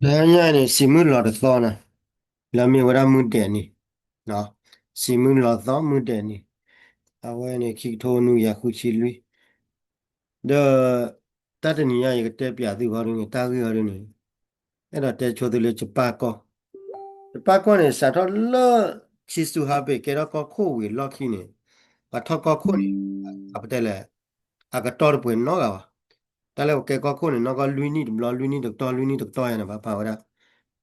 တနံၤအံၤန့ၣ် စံးမုၢ်လီၤတသီန့ၣ် လၢမ့ၢ်ဝဲဒၣ်မုၢ်ဒဲးန့ၣ်, စံးမုၢ်လီၤသီမုၢ်ဒဲးန့ၣ်, အဝဲန့ၣ် ခံကထိနွံကယၤဃုဆံလွံၢ်, ဒီး တၢ်တနံၤညါယကတဲပျးသုဃီဒ်န့ၣ် တၢ်ဂ့ၢ်ဃီဒ်န့ၣ်, အဲၣ်ဒိးတဲဆိသုလၢယပၢ်ကီၢ်, ယပၢ်ကီၢ်န့ၣ် စးထီၣ်လၢ ခံစူဟါဘ့ၣ် ကဲထီၣ်ကီၢ်ခိၣ်ဝံၤအလီၢ်ခံန့ၣ်, ပှၤထီၣ်ကီၢ်ခိၣ်န့ၣ် အပတဲလဲၣ်, အကတီၢ်တပှဲၤနီတဂၤဘၣ်. တၢ်လၢပကဲကီၢ်ခိၣ်န့ၣ် နီၢ်ကီၢ်လွံၢ်နံၣ်တဘျီ လွံၢ်နံၣ်တကတီၢ် လွံၢ်နံၣ်တကတီၢ်ယါန့ၣ်ဘၣ် ပာ်ဝဲဒၣ်,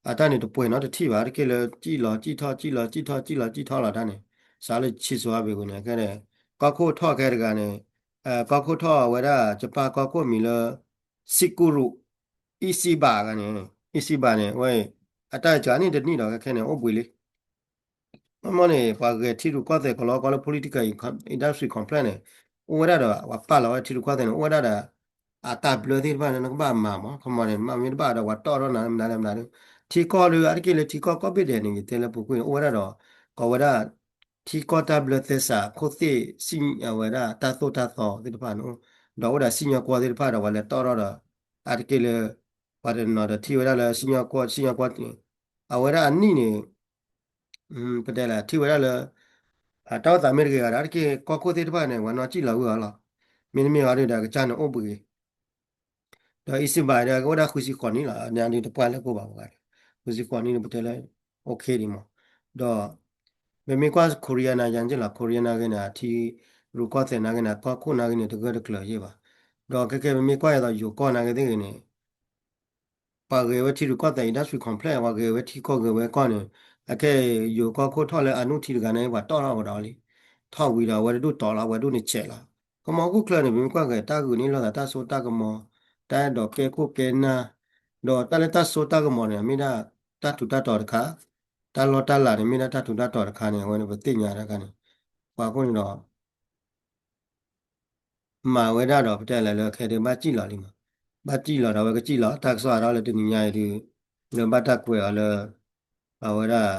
အတၢ်န့ၣ်တပှဲၤနီတထံၣ်ဘၣ် တက့ၢ်လၢ ကံၣ်လီၤကံၣ်ထီၣ် ကံၣ်လီၤကံၣ်ထီၣ် ကံၣ်လီၤကံၣ်ထီၣ်လီၤတၢ်န့ၣ်, စးလၢခံစူဟါဘ့ၣ်ဝံၤန့ၣ် ကဲန့ၣ်, ကီၢ်ခိၣ်ထီၣ်ခဲတဂၤန့ၣ်, ကီၢ်ခိၣ်ထီၣ်ဝဲဒၣ် ယပၢ်ကီၢ်ခိၣ်မံၤလၢ စံးကူရူး, အံစံဘၣ်ဂၤန့ၣ်, အံစံဘၣ်န့ၣ် ဝဲ, အတၢ်စှၤန့ၣ်တနံၣ်ဒီးခဲခဲန့ၣ် အိၣ်ဘှံးလံ မ့ၢ်န့ၣ် ပှၤဂဲၤထံရူၢ်ကီၢ်သဲးကလီကီၢ်လၢ political industry complex န့ၣ်, အိၣ်ဝဲဒၣ်ဒီး ပှၤပာ်လီၤဝဲထံရူၢ်ကီၢ်သဲးန့ၣ် အိၣ်ဝဲဒၣ်ဒီး အတၢ်ဘျၢသ့ၣ်တဖၣ်န့ၣ် နကဘၣ်မၤမး ခီမီန့ၣ် မ့ၢ်တဘၣ်ဒီး ပှၤတီၣ်ထီၣ်နၤမနုၤလဲၣ်မနုၤဒီး, ထံကီၢ်ဒီး အါတက့ၢ်လၢထံကီၢ်ကီၢ်ဘ့ၣ်ဒဲးန့ၣ် ယတဲလၢပူၤကွံာ်န့ၣ် အိၣ်ဝဲဒၣ်ဒီး ကိးဝဲဒၣ် ထံကီၢ်တၢ်ဘျၢသဲစးခိၣ်သ့ၣ် စံၣ်ညီၣ်ဝဲဒၣ် တၢ်သိၣ်တၢ်သီသ့ၣ်တဖၣ်န့ၣ်, ဒီးအိၣ်ဒီးစံၣ်ညီၣ်ကွီၢ်သ့ၣ်တဖၣ်ဒီး ပှၤလဲၤတီၣ်ထီၣ်ဒီး အါတက့ၢ်လၢ ပှၤတနီၤဒီးထံၣ်ဝဲဒၣ်လၢစံၣ်ညီၣ်ကွီၢ် စံၣ်ညီၣ်ကွီၢ်န့ၣ်, အဝဲဒၣ်အနံၣ်န့ၣ် ပတဲလဲၣ် ထံၣ်ဝဲဒၣ်လၢ တၢ်အိၣ်သးမ့ၢ်တဂ့ၤဂၤဒီး အါတက့ၢ်ကီၢ်ခိၣ်သ့ၣ်တဖၣ်န့ၣ် ပှၤနီၢ်စံၣ်လီၤဝံၤအီၤလီၤ. မ့တမ့ၢ်အီၤဒီး ကစၢ်န့ၣ်အိၣ်ဘှံးဂ့ၤ ဒီးအံစံဘၣ်ဒီး ကအိၣ်ဒၣ်ဃုဆံဃိးနံၣ်လီၤ န့ၣ်ဒ်တပှၢ်လၢကိၣ်ဘၣ်ပှၤဂၤန့ၣ်, ဃုဆံဃိးနံၣ်န့ၣ် ပတဲလၢ okay ဒံးမး, ဒီး ပမ့ၢ်ကွၢ် Korea နာ်က့န့ၣ်လီၤ Korea နာ်က့န့ၣ် အထံရူၢ်ကီၢ်သဲးနာ်က့န့ၣ် ကီၢ်ခိၣ်နာ်က့န့ၣ် တဂၢၢ်တကျၢၤယဲၢ်ဘၣ်, ဒီးခဲကဲပမ့ၢ်ကွၢ်အသိးယိၤကီၢ်နာ်က့သ့ၣ်ဂ့ၤန့ၣ် ပှၤဂဲၤဝဲထံရူၢ်ကီၢ်သဲး industrial complex ပှၤဂဲၤဝဲထံကီၢ်ဂဲၤဝဲကီၢ်န့ၣ်, အခဲအံၤယိၤကီၢ်ခိၣ်ထီၣ်လၢအနူၢ်ထံတဂၤန့ၣ် ပှၤတီၣ်ထီၣ်ကဒီးလံ, ထီၣ်ဝံၤဒီးအဝဲတဒူၣ်တီၤလီၤ အဝဲဒူၣ်န့ၣ်ဆဲးလီၤ, ကမီၤခိၣ်ချၢန့ၣ် ပမ့ၢ်ကွၢ်ဂဲၤတၢ်ဂုာ်န့ၢ်လိာ်သးတၢ်စိတၢ်ကမီၤ, တၢ်အဲၣ်ဒိးကဲခိၣ်ကဲနၢ်, ဒီးတၢ်လၢတၢ်စိတၢ်ကမီၤန့ၣ် မ့ၢ်ဒၣ်တၢ်ထူးတၢ်တီၤတခါ, တၢ်လီၢ်တၢ်လၤန့ၣ် မ့ၢ်ဒၣ်တၢ်ထူးတၢ်တီၤတခါန့ၣ် အဝဲန့ၣ်ပသ့ၣ်ညါတခါန့ၣ်, ပှၤအဃိန့ၣ်ဒီး မၤဝဲဒၣ်ဒီး ပတဲလဲၣ်လၢခဲဒုးဘၣ်စံၣ်လီၤလံမး, ဘၣ်စံၣ်လီၤဒီး အဝဲကစံၣ်လီၤ တၢ်ကစီၣ်အါထီၣ်လၢတနံၤညါအံၤဒုး လၢဘၣ်တၢ်ကွဲးအီၤလၢ အဝဲဒၣ်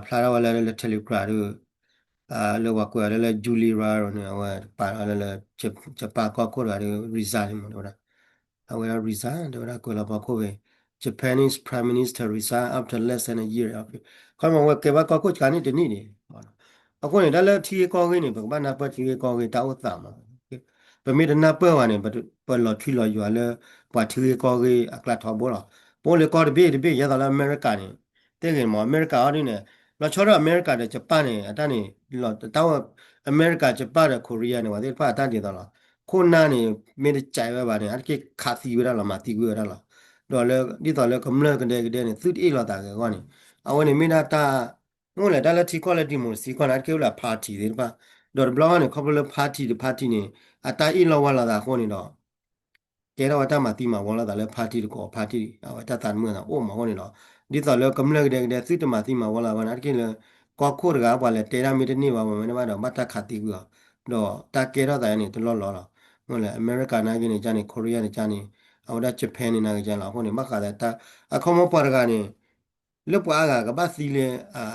ဖျါထီၣ်ဝဲလၢ လၢ Telegram ဒုး လၢပှၤကွဲးအီၤလၢ လၢ Julie Rao န့ၣ် အဝဲပာ်ထီၣ်လၢ လၢ ယပၢ်ကီၢ်ခိၣ်တဂၤဒုး resign န့ၣ်မး တဲဝဲဒၣ်, အဝဲဒၣ် resign တဲဝဲဒၣ် ကွဲးလီၤပှၤခိၣ်ဖဲ Japanese Prime Minister resign after less than a year, ခီမီ အဝဲကဲဘၣ်ကီၢ်ခိၣ်စှၤန့ၣ်တနံၣ်န့ၣ်, အဃိန့ၣ် တၢ်လၢထံဂ့ၢ်ကီၢ်ဂ့ၢ်န့ၣ် ပကဘၣ်နၢ်ပၢၢ်ထံဂ့ၢ်ကီၢ်ဂ့ၢ်တၢ်အိၣ်သးမး, ပမ့ၢ်တနၢ်ပၢၢ်ဘၣ်န့ၣ် ပလီၤထွံလီၤယွၤလၢ ပှၤထံဂ့ၢ်ကီၢ်ဂ့ၢ်အကျါထီဘိလီၤ, ပအိၣ်လၢကီၢ်တဘ့ၣ်တဘ့ၣ် ယဲသိးလၢအမဲရကၤန့ၣ် သ့ၣ်ဂ့ၤမး အမဲရကၤအီၤဒ်န့ၣ်, လီၤဆီဒၣ်အမဲရကၤဒီးယပၣ်န့ၣ် အတၢ်န့ၣ် တၢ်ဝဲ အမဲရကၤ ယပၣ်ဒီး Korea န့ၣ် ပှၤသ့ၣ်တဖၣ်အတၢ်ဒ်သိးလီၤ, ခိၣ်နၢ်န့ၣ် မ့ၢ်တကးဝဲဘၣ်န့ၣ် အါတက့ၢ်ခးသံဝဲဒၣ်လီၤ မၤသံကွံာ်ဝဲဒၣ်လီၤ, ဒီးလၢ ဒ်သိးလၢကမျၢၢ်ကဒဲကဒဲန့ၣ် သုတအ့ၣ်လိာ်သးဂ့ၤအဂီၢ်န့ၣ်, အဝဲန့ၣ်မ့ၢ်ဒၣ်တၢ် အိၣ်လဲၣ် တၢ်လၢထံကီၢ်လၢ democracy ကီၢ်န့ၣ် အါတက့ၢ်အိၣ်လၢအ party သ့ၣ်တဖၣ်, ဒီးတဘျီန့ၣ် ခီဖျိလၢ party ဒီး party န့ၣ် အတၢ်အ့ၣ်လိာ်ဝဲလိာ်သးအဃိန့ၣ်ဒီး ကဲထီၣ်ဝဲတၢ်မၤသံမၤဝီလိာ်သးလၢ party တကိး party အဝဲတၢ်သးတမုာ်သးအိၣ်မးအဃိန့ၣ်ဒီး ဒ်သိးလၢကမျၢၢ်ကဒဲကဒဲ သုတမၤသံမၤဝီလိာ်သးဘၣ်န့ၣ် အါတက့ၢ်လၢ ကီၢ်ခိၣ်တဂၤ ပှၤလဲၤတဲတၢ်မ့ၢ်တန့ၢ်ဘၣ် ပှၤမ့ၢ်တဘၣ်ဒီး ဘၣ်တၢ်ခးသံကွံာ်အီၤ, ဒီးတၢ်ကဲထီၣ်သးန့ၣ် တလီၢ်လီၤလီၤ, မ့ၢ်လဲၣ် အမဲရကၤနာ်က့န့ၣ်ကန့ၣ် Korea န့ၣ်ကန့ၣ် အဝဲဒၣ် Japan န့ၣ်နာ်က့ကန့ၣ်လီၤ အဃိန့ၣ် ဘၣ်ဃးသးတၢ် အခီမီပှၤတဂၤန့ၣ် လၢပှၤအါဂၤကဘၣ်သံလၢ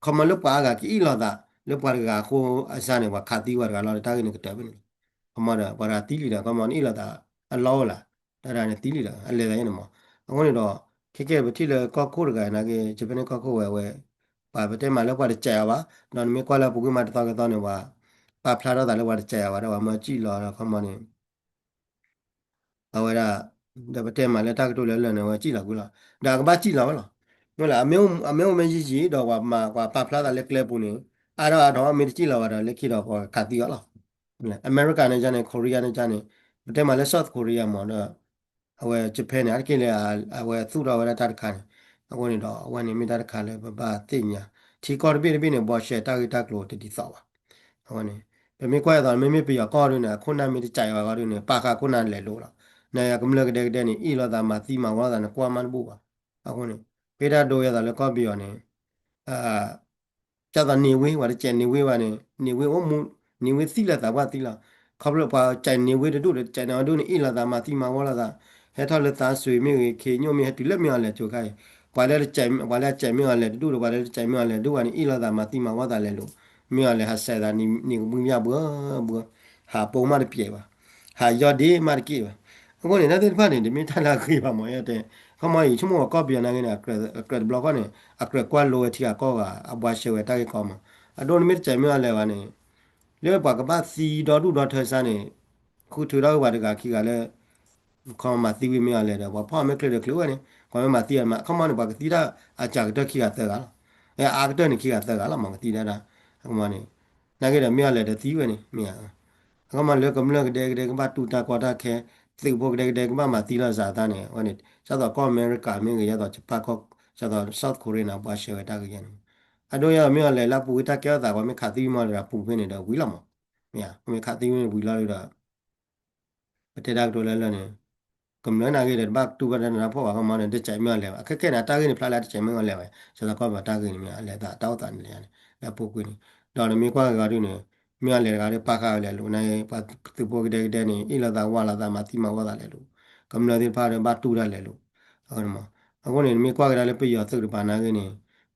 ခီမီလၢပှၤအါဂၤကအ့ၣ်လိာ်သး လၢပှၤတဂၤအဃိအစၢ်န့ၣ် ပှၤခးသံပှၤတဂၤလီၤ တၢ်ဂ့ၢ်န့ၣ်ကတၢၢ်ဖဲန့ၣ်လီၤ, ခီမီဒီး ပှၤတဂၤသံလံဒီး ခီမီန့ၣ်အ့ၣ်လိာ်သး အလီၢ်အိၣ်လၢ တၢ်တဂၤန့ၣ်သံလံဒီး အလဲၤသးယဲန့ၣ်မး, အဃိန့ၣ်ဒီး ခဲကဲပထံၣ်လၢကီၢ်ခိၣ်တဂၤနာ်က့ Japan န့ၣ်ကီၢ်ခိၣ်ဝဲအဝဲ ပှၤပတဲမးလၢပှၤတစဲးအီၤဘၣ်, ဒီးနမ့ၢ်ကွၢ်လၢပူၤကွံာ်မးတသီကသီန့ၣ် ပှၤ ပာ်ဖျါထီၣ်သးလၢပှၤတစဲးအီၤဘၣ် ဒီးပှၤမၢစံၣ်လီၤဒီးခီမီန့ၣ် အဝဲဒၣ် ဒီးပတဲမးလၢတၢ်ကတိၤလၢလၢာ်န့ၣ် ဝဲစံၣ်လီၤကွံာ်လီၤ, ဒီးအကဘၣ်စံၣ်လီၤဝဲလီၤ, မ့ၢ်လၢ အမ့ၢ်အိၣ်မ့ၢ်ယံာ်ယံာ်ဒီးပှၤမၤပှၤပာ်ဖျါသးလၢကျဲပူၤန့ၣ် အါထီၣ်အါထီၣ်မ့ၢ်တစံၣ်လီၤဘၣ်ဒီးလၢခံဒီးပှၤခးသံအီၤလီၤ, အမဲရကၤန့ၣ်ကန့ၣ် Korea န့ၣ်ကန့ၣ် ပတဲမးလၢ South Korea မးဒီး အဝဲ Japan န့ၣ် အါတက့ၢ်လၢ အဝဲသူၣ်ထီၣ်ဝဲဒၣ်တၢ်တခါန့ၣ်, အဃိန့ၣ်ဒီး အဝဲန့ၣ်မ့ၢ်တၢ်တခါလၢပဘၣ်သ့ၣ်ညါ, ထံကီၢ်တဘ့ၣ်တဘ့ၣ်န့ၣ် ဘီရှဲတၢ်ဂ့ၢ်တၢ်ကျိၤတဒ်သိးဘၣ်, အဝဲန့ၣ် ပမ့ၢ်ကွၢ်အသိး မ့မ့ၢ်ပယီၤကီၢ်ဒုန့ၣ် အခိၣ်နၢ်မ့ၢ်တစဲးအီၤဂီၢ်ဒုန့ၣ် ပာ်ဃာ်ခိၣ်နၢ်လဲၤလိၤလီၤ, နကမျၢၢ်ကဒဲကဒဲန့ၣ် အ့ၣ်လိာ်သးမၤသံမၤဝီလိာ်သးန့ၣ် ကွၢ်မးတဘူၣ်ဘၣ်, အဃိန့ၣ် ဖဲတၢ်ဒိယဲသိးလၢကီၢ်ပယီၤန့ၣ် ကၢ်သိးန့ၢ်ဝ့ ပှၤတစဲးန့ၢ်ဝ့ဘၣ်န့ၣ် န့ၢ်ဝ့အိၣ်မူ န့ၢ်ဝ့သံလၢသးပှၢ်သံလီၤ, ခီဖျိပှၤစဲးန့ၢ်ဝ့တဒူၣ်ဒီး တစဲးန့ၢ်အီၤဒူၣ်န့ၣ် အ့ၣ်လိာ်သးမၤသံမၤဝီလိာ်သး, ဟဲထီၣ်လၢသးစွ့ၤမ့ၢ်ဂ့ၤ ခ့ညိၣ်မ့ၢ်ဟဲတုၤလၢမ့ၢ်အီၤလဲၤကၠိခါအံၤ, ပှၤလၢတစဲး ပှၤလၢအစဲးမ့ၢ်အီၤလဲၤတဒူၣ်ဒီး ပှၤလၢတစဲးမ့ၢ်အီၤလဲၤဒူၣ်ဘၣ်န့ၣ် အ့ၣ်လိာ်သးမၤသံမၤဝီသးလဲၤလိၤ, မ့ၢ်အီၤလဲၤဟးစဲးသးန့ၣ်ကဘုးမၠၣ်ဘှီဘှီ, ဟးပိမးတပျဲၤဘၣ်, ဟးယီၢ်ဒ့မးတက့ၢ်ဘၣ် အဃိန့ၣ် တၢ်သ့ၣ်တဖၣ်န့ၣ် တမ့ၢ်တၢ်လၢအဂ့ၤဘၣ်မး ယတဲ, ခီမီ ယဆိကမိၣ်ဝဲကီၢ်ပယီၤနာ်က့န့ၣ် အကြၢးတဘျီဃီန့ၣ် အကြၢးကွၢ်လိဝဲထံဂၤကီၢ်ဂၤ အဘှါရှဲဝဲတၢ်ဂ့ၢ်ကီမး, အဒိနမ့ၢ်တစဲးမ့ၢ်အီၤလဲၤဘၣ်န့ၣ် လၢပှၤကဘၣ်သံဒီဒူၣ်ဒီထၢစါန့ၣ် ဃုထၢထီၣ်ဝဲပှၤတဂၤခံဂၤလၢ ခီမီမၤသံဝံၤမ့ၢ်အီၤလဲၤဒီး ပှၤဖီၣ်မ့ၢ်ချုးဒီးချုးဝဲန့ၣ် ပှၤမ့ၢ်မၤသံအီၤမး ခီမီန့ၣ် ပှၤကသံတၢ်အစှၤကတၢၢ်ခံဂၤသၢဂၤလီၤ, အါကတၢၢ်န့ၣ်ခံဂၤသၢဂၤလီၤ မ့ၢ်ကသံဒၣ်ဒၣ်, ခီမီန့ၣ် နာ်က့ဒီးမ့ၢ်အီၤလဲၤဒီးသံဝဲန့ၣ် မ့ၢ်ဧါ အခီမီလၢကမျၢၢ်ကဒဲကဒဲကဘၣ်တူၢ်တၢ်ကီတၢ်ခဲ, သုးဖိကဒဲကဒဲကဘၣ်မၤသံလိာ်သးအသးန့ၣ် အဝဲန့ၣ် ဒ်သိးကီၢ်အမဲရကၤမ့ၢ်ဂ့ၤ ဒ်သိးကီၢ် ဒ်သိး South Korea န့ၣ် ဘှါရှဲဝဲတၢ်ဂ့ၢ်ယဲန့ၣ်, အဒိယဲမ့ၢ်အီၤလဲၤလၢအပူၤကွံာ်တၢ်ကဲထီၣ်သး ပှၤမ့ၢ်ခးသံမီၤတဂၤပူၤဖဲန့ၣ်ဒီးဝံၤလီၤမး, မ့ၢ်ဧါ ပမ့ၢ်ခးသံဝံၤလီၤဒီး ပတဲတၢ်ကတိၤလၢလၢ်န့ၣ် ကမျၢၢ်နာ်က့ဒီးတဘၣ်တူၢ်ဘၣ်တၢ်နးတၢ်ဖှီၣ်ဘၣ် ခီမီန့ၣ် တစဲးမ့ၢ်အီၤလဲၤဘၣ် အခဲခဲန့ၣ် အတၢ်ဂ့ၢ်န့ၣ် ဖျါလၢအတစဲးမ့ၢ်အီၤလဲၤဘၣ် ဒ်သိးကီၢ်ပယီၤတၢ်ဂ့ၢ်န့ၣ်မ့ၢ် အလဲၤသးတၢ်အိၣ်သးန့ၣ်လၢယဲန့ၣ် လၢအပူၤကွံာ်န့ၣ်, ဒီးနမ့ၢ်ကွၢ်က့ၤအီၤဒုန့ၣ် မ့ၢ်အီၤလဲၤတဂၤဒီးပာ်ဃာ်ဝဲလဲၤလိာ်နာ်က့ ပှၤသုးဖိကဒဲကဒဲန့ၣ် အ့ၣ်လိာ်သးဝးလိာ်သး မၤသံမၤဝီသးလဲၤလိာ်, ကမျၢၢ်သ့ၣ်တဖၣ်ဒီးဘၣ်တူၢ်တၢ်လဲၤလိာ်, အဃိန့ၣ် နမ့ၢ်ကွၢ်ကဒါလၢပယီၤသုးတပၤနာ်က့န့ၣ်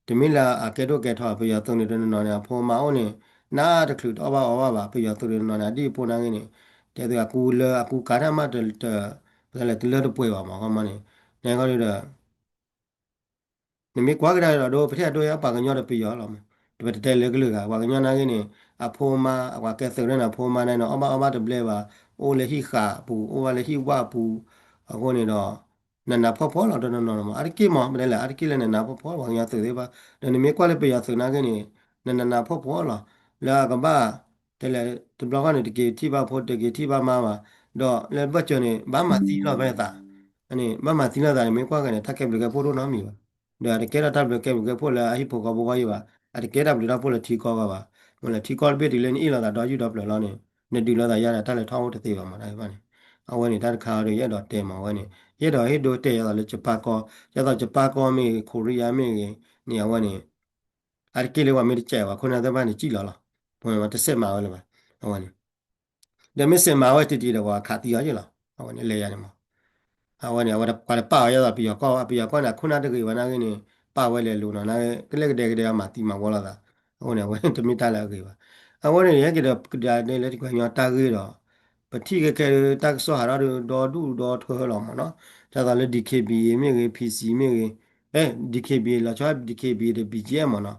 တမ့ၢ်လၢအကဲဒိၣ်ကဲထီၣ် ပယီၤသုးန့ၣ်တနီၤနီၤန့ၣ် အဖိမါအိၣ်န့ၣ် နးတချုးတအီၣ်ဘၣ်အီဘၣ်ဘၣ် ပယီၤသုးတနီၤနီၤန့ၣ် အဒံၣ်အဖိနာ်က့န့ၣ် တဲသုအကူလၢအကူကၤတၢ်မး တ ပတဲလဲၤတလၢတပှဲၤဘၣ်မး ခီမီန့ၣ် နဲခီဒီး နမ့ၢ်ကွၢ်ကဒါဒီး ပထံၣ်အဒိယဲ ပှၤကညီဒီးပယီၤလီၤမး, ပတတဲလၢကလုာ်ဂၤ ပှၤကညီနာ်က့န့ၣ် အဖိမါ ပှၤကဲသုးန့ၣ် အဖိမါန့ၣ် အီၣ်ဘၣ်အီဘၣ်တဘျဲဘၣ်, အိၣ်လၢဟံၣ်ဃာ်ပူၤ အိၣ်ဘၣ်လၢဟံၣ်ဝၣ်ပူၤ, အဃိန့ၣ်ဒီး နးနးဖှီၣ်ဖှီၣ်လီၤ တနီၤနီၤမး အါတက့ၢ်မး ပတဲလဲၣ် အါတက့ၢ်လၢနးနးဖှီၣ်ဖှီၣ် ပှၤကညီသုးသ့ၣ်တဖၣ် ဒီးနမ့ၢ်ကွၢ်လၢပယီၤသုးနာ်က့န့ၣ် နနးနးဖှီၣ်ဖှီၣ်လီၤ လၢအကဘၣ် တဲလဲၣ် တဘျီဃီန့ၣ် တက့ၤထံၣ်ဘၣ်ဖိ တက့ၤထံၣ်ဘၣ်မါဘၣ်, ဒီးလၢဘၢၣ်စၢၤန့ၣ် ဘၣ်မၤသံလိာ်သး ဘၣ်မၤသံလိာ်သးန့ၣ် မ့ၢ်ကွၢ်က့ၤန့ၣ် တၢ်ကဲဘျုးကဲဖှိၣ်တအိၣ်နီတမံၤဘၣ်, ဒီးအတကဲထီၣ်တၢ်ဘျုးကဲဘျုးကဲဖှိၣ်လၢအဟံၣ်ဖိဃီဖိအဂီၢ်ဘၣ်, အတကဲတၢ်ဘျုးတၢ်ဖှိၣ်လၢထံကီၢ်အဂီၢ်ဘၣ်, မ့ၢ်လၢထံကီၢ်တဘ့ၣ်တုၤလၢနအ့ၣ်လိာ်သးဒီယုၢ်ဒီပျၢၤလီၤန့ၣ် နဒုးလိာ်သးယါဒီးတၢ်လဲၤထီၣ်အိၣ်တသ့ဘၣ်မး တၢ်တဖၣ်န့ၣ်, အဝဲန့ၣ် တၢ်တခါဒီး ယအဲၣ်ဒိးတဲမး အဝဲန့ၣ် ယအဲၣ်ဒိးဟ့ၣ်ဒိတဲယသးလၢ ကၠပၣ်ကီ, ယသး ကၠပၣ်ကီမ့ၢ်ဂ့ၤ ခိရံယါမ့ၢ်ဂ့ၤန့ၣ် အဝဲန့ၣ် အါတက့ၢ်လၢပှၤမ့ၢ်တစဲးဘၣ် ခိၣ်နၢ်သ့ၣ်တဖၣ်န့ၣ် စံၣ်လီၤလီၤ, ပှၤတစဲးမၤဝဲလၢၤဘၣ်, အဝဲန့ၣ် ဒီးမ့ၢ်စဲးမၤဝဲတံၢ်တံၢ်ဒီး ပှၤခးသံအီၤယ့ၢ်လီၤ, အဝဲန့ၣ် လဲၤယါန့ၣ်မး, အဝဲန့ၣ် အဝဲပှၤတပာ်အီၤယသး ပယီၤကီၢ်ဘၣ်, ပယီၤကီၢ်န့ၣ် အခိၣ်နၢ်တဂ့ၤဝဲနာ်က့န့ၣ် ပာ်ဝဲလဲၤလိာ်နီၤ နာ်က့ ကလဲၣ်ကဒဲကဒဲမၤသံမၤဝီလိာ်သး, အဃိန့ၣ် အဝဲတမ့ၢ်တၢ်လၢအဂ့ၤဘၣ်, အဃိန့ၣ် ယဟဲက့ၤဒီးကဒါန့ၣ်လၢတကညီတၢ်ဂ့ၢ်ဒီး ပထံၣ်ခဲခဲဒုး တၢ်ကစီၣ်ဟးထီၣ်ဒီဒူၣ်ဒီထၢလီၤမးနီၤ, ဒ်သိးလၢ DKBA မ့ၢ်ဂ့ၤ PC မ့ၢ်ဂ့ၤ, အဲ DKBA လီၤဆီ DKBA ဒီး BGF မးနီၤ,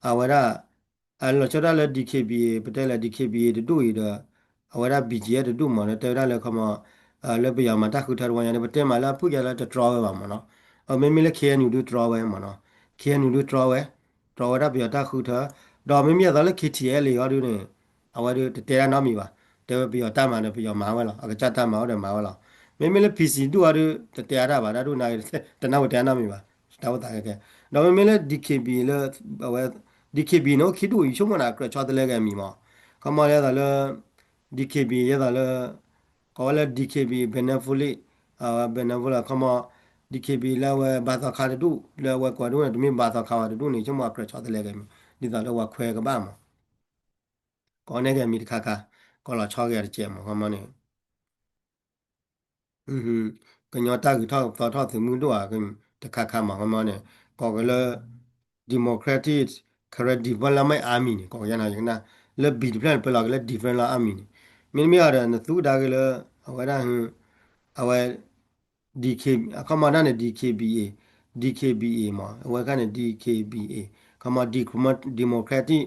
အဝဲဒၣ် လီၤဆီဒၣ်လၢ DKBA ပတဲလၢ DKBA တဒူၣ်အံၤဒီး အဝဲဒၣ် BGF တဒူၣ်မး လၢတဲဝဲဒၣ်လၢခီမီ လၢပယီၤမၤတၢ်ဃုထၢတဝီညါန့ၣ် ပတဲမးလၢအဖုၣ်ယါလၢတတြီဝဲဘၣ်မးနီၤ, အမ့မ့ၢ်လၢ KNU ဒုးတြီဝဲမးနီၤ, KNU ဒုးတြီဝဲ, တြီဝဲဒၣ်ပယီၤတၢ်ဃုထၢ, ဒီးမ့မ့ၢ်အသိးလၢ KTLA အံၤဒုးန့ၣ် အဝဲဒုးတတဲတၢ်နီတမံၤဘၣ်, တဲဝဲပယီၤတၢ်မၤဒီးပယီၤမၤဝဲလီၤ, အကစၢ်တၢ်မၤအိၣ်ဒီးမၤဝဲလီၤ, မ့မ့ၢ်လၢ PC ဒူၣ်အံၤဒုး တတဲအါတၢ်ဘၣ် တၢ်ဒူၣ်နာ်က့ တနၢ်ဝဲတဲအါနီတမံၤဘၣ်, တၢ်အိၣ်သးခဲခဲ, ဒီးမ့မ့ၢ်လၢ DKBA လၢ အဝဲ DKBA န့ၣ် အိၣ်ခံဒူၣ်အံၤ ဆိကမိၣ်န့ၣ် အကြၢးဆီတလဲက့ၤအမံၤမး, ခီမီလၢယသးလၢ DKBA ယသးလၢ ကိးဝဲလၢ DKBA Benevolent, Benevolent ခီမီ DKBA လၢအဝဲဘါသီခါတဒူၣ် လၢအဝဲကိးဒူၣ်န့ၣ် တမ့ၢ်ဘါသီခါဝဲဒူၣ်န့ၣ် ဆိကမိၣ်အကြၢးဆီတလဲက့ၤမံၤ ဒ်သိးလၢပှၤခွဲကဘၣ်မး, ကိးန့ၢ်က့ၤမံၤတခါခါ, ကိးလီၤဆီက့ၤတကဲးမး ခီမီန့ၣ် ကညီတၢ်ဂုၤထီၣ်သီထီၣ်သုးမုၢ်ဒိၣ်ဧါ, တခါခါမး ခီမီန့ၣ် ကိးက့ၤလၢ Democratic Karen Development Army န့ၣ် ကိးကယဲၢ်နီၤ ယကနၣ် လၢ B တဖျၢၣ်န့ၣ် ပလီၤက့ၤလၢ Development Army န့ၣ်, မ့တမ့ၢ်အီၤဒီး နသူကဒါက့ၤလၢ အဝဲဒၣ် အဝဲ DK အခီမီဒၣ်န့ၣ် DKBA, DKBA မး အဝဲခါန့ၣ် DKBA, ခီမီ Democratic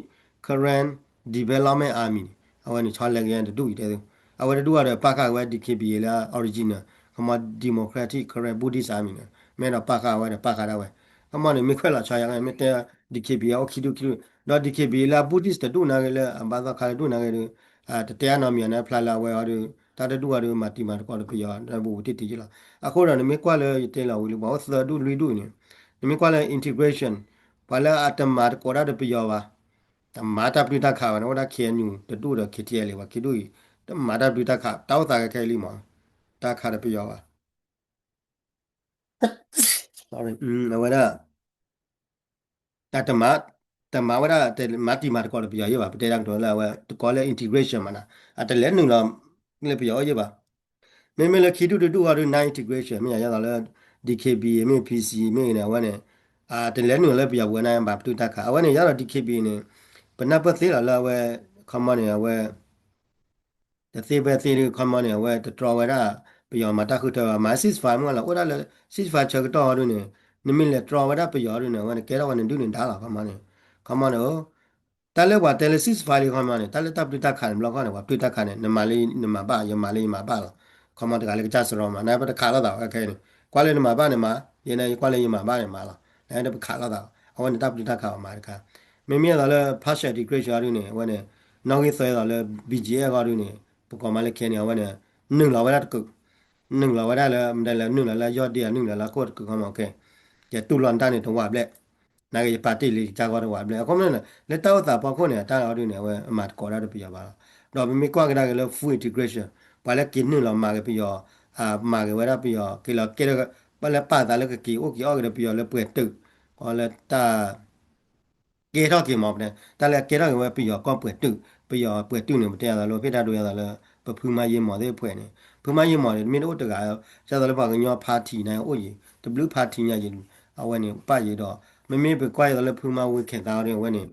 Karen Development Army န့ၣ် အဝဲန့ၣ် ဆီလဲက့ၤတဒူၣ်အံၤတဲသု, အဝဲတဒူၣ်အံၤဒီး ပာ်ဃာ်ဝဲ DKBA လၢ original, ခီမီ Democratic Karen Buddhist Army န့ၣ် မ့ၢ်ဒီးပာ်ဃာ်ဝဲဒီးပာ်ဃာ်ဒၣ်ဝဲ, ခီမီန့ၣ် မ့ၢ်ခွဲးလီၤဆီယါ မ့ၢ်တဲ DKBA အိၣ်ခံဒူၣ်ခံဒူၣ်, ဒီး DKBA လၢအ Buddhist တဒူၣ်နာ်က့လၢ အဘါသီခါတဒူၣ်နာ်က့ဒီး တတဲအါနီတမံၤန့ၣ် ဖျါလၢအဝဲအီၤဒီး တၢ်တဒူၣ်အီၤဒီး မၤတံၤမၤသကိးဒီးပယီၤ ဒီးဘူးဘူးတံၢ်တံၢ်ယ့ၢ်လီၤ. အဃိဒီး နမ့ၢ်ကွၢ်လၢယတဲလီၤဝံၤလံ ပှၤအိၣ်သၢဒူၣ်လွံၢ်ဒူၣ်အံၤန့ၣ် နမ့ၢ်ကွၢ်လၢ integration ပှၤလၢအတမၤသကိးတၢ်ဒီးပယီၤဘၣ်, တမၤတၢ်ပတုာ်တၢ်ခးဘၣ်န့ၣ် အိၣ်ဒၣ် KNU တဒူၣ်ဒီး KTLA ပှၤခံဒူၣ်အံၤ တမၤတၢ်ပတုာ်တၢ်ခး တၢ်အိၣ်သးခဲခဲအံၤလံမး, တၢ်ခးဒီးပယီၤဘၣ် အဝဲဒၣ် တၢ်တမၤ တမၤဝဲဒၣ် တမၤတံၤမၤသကိးဒီးပယီၤယ့ၢ်ဘၣ်, ပတဲဒၣ်ကတိၤလၢအဝဲ တကိးလၢ integration မးနီၤ, အတလဲၤနုာ်လီၤလၢပယီၤအအိၣ်ယ့ၢ်ဘၣ်. မ့မ့ၢ်လၢခံဒူၣ်တဒူၣ်အီၤဒုး non integration မ့ၢ်ယသးလၢ DKBA မ့ၢ် PC မ့ၢ်ဂ့ၤန့ၣ် အဝဲန့ၣ် တလဲၤနုာ်လီၤလၢပယီၤပဝဲန့ၣ် ဘၣ်ပတုာ်တၢ်ခး အဝဲန့ၣ် ယသးဒီး DKBA န့ၣ် ပနၢ်ပၢၢ်သ့လီၤလၢအဝဲ ခီမီန့ၣ် အဝဲ တသ့ဖဲသ့ဒုး ခီမီန့ၣ် အဝဲတတြီဝဲဒၣ် ပယီၤမၤတၢ်ဃုထၢ မၤ ceasefire မ့ၢ်လီၤ အိၣ်ဒၣ်လၢ ceasefire ဆၢကတီၢ်အီၤဒုန့ၣ် နမ့ၢ်လဲၤတြီဝဲဒၣ်ပယီၤဒုန့ၣ် အဝဲန့ၣ်ကဲထီၣ်ဝဲနဒုၣ်နဒါလီၤ ခီမီန့ၣ်, ခီမီန့ၣ် တၢ်လၢပှၤတဲလၢ ceasefire လံ ခီမီန့ၣ် တၢ်လၢတၢ်ပတုာ်တၢ်ခးန့ၣ် ဘျီခီန့ၣ် ပှၤပတုာ်တၢ်ခးန့ၣ် နမၤလၢနမၤဘၣ် ယမၤလၢယမၤဘၣ်လီၤ, ခီမီတဂၤလၢကစၢ်စရီမး နပတခးလိာ်သးဝဲခဲအံၤန့ၣ် ကွၢ်လၢနမၤဘၣ်န့ၣ်မၤ ယဲန့ၣ် ယကွၢ်လၢယမၤဘၣ်န့ၣ်မၤလီၤ နတပခးလိာ်သး အဝဲန့ၣ်တၢ်ပတုာ်တၢ်ခးအီၤမၤတခါ, မ့မ့ၢ်အသိးလၢ partial integration အီၤဒုန့ၣ် အဝဲန့ၣ် နီၣ်ဂံၢ်သၢအသိးလၢ ဘံၣ်ကၠံအဲၣ် အဂီၢ်ဒုန့ၣ် ပကိးမးလၢခဲန့ၣ် အဝဲန့ၣ် နုာ်လီၤဝဲဒၣ်တကုာ်, နုာ်လီၤဝဲဒၣ်လၢ မ့ၢ်တဲလၢနုာ်လီၤလၢယီၢ်ဒ့ နုာ်လီၤလၢအခိၣ်တကုာ်ခီမီ ကဲ ယတူၢ်လိာ်နတၢ်န့ၣ်တဝးဘျဲၣ်, နာ်က့ယပာ်တ့ၢ်လံယကစၢ်ဂီၢ်တဝးဘျဲၣ် အခီပညီန့ၣ် လၢတၢ်အိၣ်သးဖီခိၣ်န့ၣ် အတၢ်အီၤဒုန့ၣ် အဝဲအမၤတကိးဒၣ်ဒီးပယီၤဘၣ်လီၤ, ဒီးပမ့ၢ်ကွၢ်ကဒါက့ၤလၢ full integration ပှၤလၢက့ၤနုာ်လီၤမၤက့ၤပယီၤ, မၤက့ၤဝဲဒၣ်ပယီၤ က့ၤလီၤကဲထီၣ် ပှၤလၢပာ်သးလၢကက့ၤအိၣ်က့ၤအီၣ်က့ၤဒီးပယီၤလၢပှဲၤတုာ်, ကီလၢတၢ် ကဲထီၣ်က့ၤမး ပတဲ တၢ်လၢကဲထီၣ်က့ၤဝဲပယီၤကီၢ်ပှဲၤတုာ်, ပယီၤပှဲၤတုာ်န့ၣ် ပတဲအသးလၢဖ့ၣ်တၢ်ဒိယသးလၢ ပဖုမါယ့မီၤသ့ၣ်ဖှဲးန့ၣ် ဖုမါယ့မီၤန့ၣ် တမ့ၢ်တအိၣ်တဂၤ ဒ်သိးလၢပှၤကညီ party န့ၣ်အိၣ်ယံၤ တဘျုး party ညါယံၤ အဝဲန့ၣ်ပာ်ယံၤဒီး မ့မ့ၢ်ပကွၢ်ယသးလၢဖုမါဝ့ၤခဲသးအီၤဒုန့ၣ် အဝဲန့ၣ်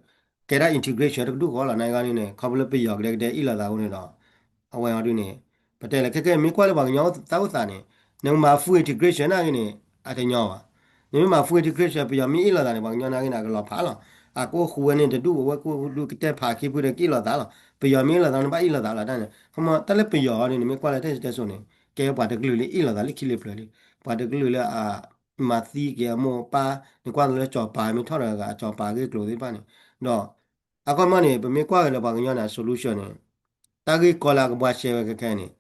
ကဲဒၣ် integration တကဒူၣ်ဃီလီၤ နာ်က့န့ၣ် ခီဖျိလၢပယီၤကဒဲကဒဲအ့ၣ်လိာ်သးအဃိန့ၣ်ဒီး အဝဲအီၤဒုန့ၣ် ပတဲလၢခဲကဲမ့ၢ်ကွၢ်လၢပှၤကညီတၢ်အိၣ်သးန့ၣ် နမၤ full integration နာ်က့န့ၣ် အတညီဘၣ်, နမ့ၢ်မၤ full integration ပယီၤမ့ၢ်အ့ၣ်လိာ်သးန့ၣ် ပှၤကညီနာ်က့န့ၣ် အကလီၤဖးလီၤ, အကအိၣ်ဃူဝဲန့ၣ်တဒူၣ် အဝဲကအိၣ်ဃူဒူၣ်ကတဲဖးခံဖုဒီးကအ့ၣ်လိာ်သးလီၤ, ပယီၤမ့ၢ်အ့ၣ်လိာ်သးန့ၣ် ဘၣ်အ့ၣ်လိာ်သးလီၤတၢ်န့ၣ် ခီမီ တၢ်လၢပယီၤအီၤဒုန့ၣ် မ့ၢ်ကွၢ်လၢတၢ်စံၣ်တဲစိန့ၣ် ကဲပှၤတကလုာ်လၢအ့ၣ်လိာ်သးလၢခံလၢပျၢၤလံ, ပှၤတကလုာ်လၢအ မၤသံက့ၤအမိၢ်အပၢ်, နကွၢ်လၢစီၤပၤမ့ၢ်ထီၣ်တဂၤဂၤ အစီၤပၤဂ့ၢ်ကျိၤသ့ၣ်တဖၣ်န့ၣ်, ဒီး အခီမီန့ၣ် ပမ့ၢ်ကွၢ်က့ၤလၢပှၤကညီန့ၣ် အ solution န့ၣ် တၢ်ဂ့ၢ်ကီလၢအကဘှါရှဲဝဲခဲခဲန့ၣ်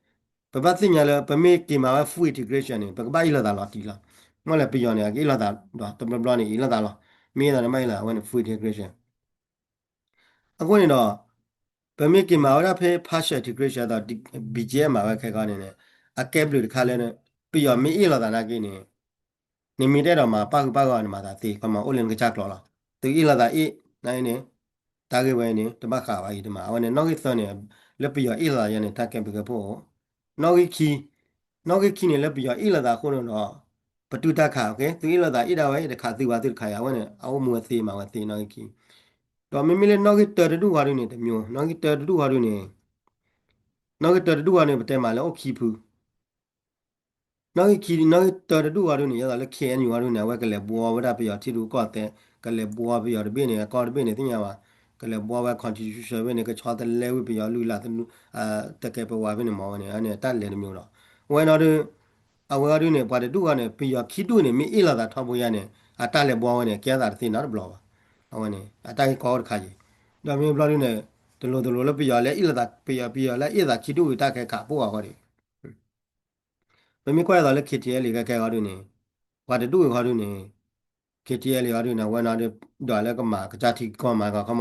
ပဘၣ်သ့ၣ်ညါလၢ ပမ့ၢ်က့ၤမၤဝဲ full integration န့ၣ် ပကဘၣ်အ့ၣ်လိာ်သးလီၤတံၢ်လီၤ, မ့ၢ်လၢပယီၤန့ၣ် အကအ့ၣ်လိာ်သးဒီးတဘျီဘျီန့ၣ် အ့ၣ်လိာ်သးလီၤ, မ့ၢ်အ့ၣ်လိာ်သးန့ၣ် ဘၣ်အ့ၣ်လိာ်သး အဝဲန့ၣ် full integration အဃိန့ၣ်ဒီး ပမ့ၢ်က့ၤမၤဝဲဒၣ်ဖဲ partial integration ဒီး ဘံၣ်ကၠံအဲၣ် မၤဝဲခဲခီန့ၣ်န့ၣ် အကဲဘျုးတခါလၢ ပယီၤမ့ၢ်အ့ၣ်လိာ်သးနာ်က့န့ၣ် နမ့ၢ်တအဲၣ်ဒိးမၤပၣ်ဃုာ်ပၣ်ဂီၢ်န့ၣ် မၤသးသ့ ခီမီ အိၣ်လၢနကစၢ်ကျိၤလီၤ, သုအ့ၣ်လိာ်သးအ့ၣ် နာ်က့န့ၣ် တၢ်ဂ့ၢ်ဝဲန့ၣ် တဘၣ်ဃးဘၣ်အံၤတမၤ အဝဲန့ၣ် နီၣ်ဂံၢ်သၢန့ၣ် လၢပယီၤအ့ၣ်လိာ်သးယဲန့ၣ် တၢ်ကဲဘျုးကဲဖှိၣ်အိၣ် နီၣ်ဂံၢ်ခံ, နီၣ်ဂံၢ်ခံန့ၣ် လၢပယီၤအ့ၣ်လိာ်သးအဃိန့ၣ်ဒီး ပတုာ်တၢ်ခး သုအ့ၣ်လိာ်သးအ့ၣ်ဒၣ်ဝဲ တခးသုဘၣ်သုတခးအံၤ အဝဲန့ၣ် အအိၣ်မူဝဲသ့မၤဝဲသ့ နီၣ်ဂံၢ်ခံ, ဒီးမ့မ့ၢ်လၢနီၣ်ဂံၢ်တၢတဒူၣ်ဃီဒုန့ၣ် တမျိုး နီၣ်ဂံၢ်တၢတဒူၣ်ဃီဒုန့ၣ် နီၣ်ဂံၢ်တၢတဒူၣ်ဃီန့ၣ် ပတဲမးလၢအိၣ်ခံဖု နီၣ်ဂံၢ်ခံ နီၣ်ဂံၢ်တၢတဒူၣ်ဃီဒုန့ၣ် ယဲသိးလၢ ခ့ၣ်အဲၣ်ယူၣ် ဃီဒုန့ၣ် အဝဲကလဲၤဘှီဝဲဒၣ်ပယီၤထံရူၢ်ကီၢ်သဲး ကလဲၤဘှီပယီၤတဘ့ၣ်န့ၣ် အကီၢ်တဘ့ၣ်န့ၣ် သ့ၣ်ညါဘၣ် ကလဲၤဘှီဝဲ constitution ဘ့ၣ်န့ၣ် ကဆီတလဲဝံၤပယီၤလုၢ်လၢ် တကဲပဝးဖဲန့ၣ်မ့ၢ်ဝဲန့ၣ် အန့ၣ်တၢ်လဲၤတမျိုးဒီး အဝဲန့ၣ်ဒီး အဝဲဃီဒုန့ၣ် ပှၤတဒူၣ်ဃီန့ၣ် ပယီၤခံဒူၣ်န့ၣ် မ့ၢ်အ့ၣ်လိာ်သးထီဘိယါန့ၣ် အတၢ်လဲၤဘှီဝဲန့ၣ် ကဲသးတသ့နီတဘျီဘၣ်. အဝဲန့ၣ် အတၢ်ဂ့ၢ်ကီအိၣ်တခါယံၤ ဒီးမ့ၢ်ဘျီဒုန့ၣ် တလိၤတလိၤလၢပယီၤလၢအ့ၣ်လိာ်သး ပယီၤ ပယီၤလၢအ့ၣ်သးခံဒူၣ်ဂ့ၤ တၢ်ခဲခးပိၢ်အီၤဃီဒံး ပမ့ၢ်ကွၢ်ဒ်သိးလၢ ခ့ၣ်ထံၣ်အဲၣ်လံ ခဲခဲဃီဒုန့ၣ် ပှၤတဒူၣ်ဂ့ၤဃီဒုန့ၣ် ခ့ၣ်ထံၣ်အဲၣ်လံဃီဒုန့ၣ် အဝဲန့ၣ်ဒီး ဒွးလၢကမၤကစၢ်ထံကီၢ်မၤကီၢ်ခီ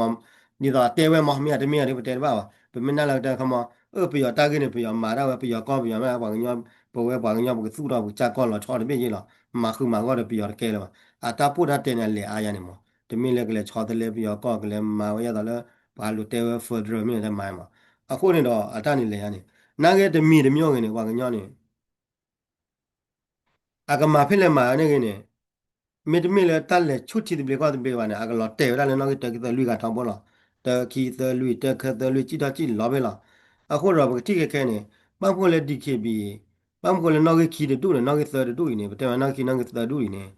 မီ ဒ်သိးတဲဝဲမ့ၢ် မ့ၢ်အတမ့ၢ်အဒု ပတဲတဘၣ်ဘၣ်. ပမ့ၢ်နာ်လၢကတဲခီမီ အၢ ပယီၤတၢ်ဂ့ၢ်န့ၣ် ပယီၤမၤဒၣ်ဝဲ ပယီၤကီၢ်ပယီၤမ့ၢ်ပှၤကညီ ပဝဲပှၤကညီပကသူၣ်ထီၣ်ပကစၢ်ကီၢ်လီၤဆီတဘ့ၣ်ယ့ၢ်လီၤ. မၤဃုာ်မၤဂီၢ်ဒီးပယီၤတကဲလၢၤဘၣ်. အတၢ်ပိၢ်တၢ်တဲန့ၣ် အလဲၤအါယါန့ၣ်မး တမ့ၢ်လၢကလဲၤဆီတလဲပယီၤကီၢ် ကလဲၤမၤဝဲဒ်သိးလၢ ပှၤလိၤတဲဝဲ federal မ့ၢ်တမၤမး. အဃိန့ၣ်ဒီး အတၢ်န့ၣ်လဲၤယါန့ၣ် နာ်က့တမံၤတမံၤဂ့ၤန့ၣ် ပှၤကညီန့ၣ် အကမၤဖဲလဲၣ်မၤန့ၣ်ဂ့ၤန့ၣ် မ့တမ့ၢ်လၢတၢ်လဲၤဆူၣ်ထံသဘျ့ကီၢ်သဘျ့ဘၣ်န့ၣ် အကလီၤတဲာ်ဝဲဒၣ်လၢနီၣ်ဂံၢ်တၢခံသၢလွံၢ်ဂၤထီဘိလီၤ. တၢခံသၢလွံၢ် တၢခဲသၢလွံၢ် စံၣ်ထီၣ်စံၣ်လီၤဖဲလီၤ. အဃိဒီးပကထံၣ်ခဲခဲန့ၣ် ဘၣ်မနုၤဃိလၢ DKBA ဘၣ်မနုၤဃိလၢနီၣ်ဂံၢ်ခံတဒူၣ်န့ၣ် နီၣ်ဂံၢ်သၢတဒူၣ်အံၤန့ၣ် ပတဲမးနီၣ်ဂံၢ်ခံနီၣ်ဂံၢ်သၢတဒူၣ်အံၤန့ၣ် နီၣ်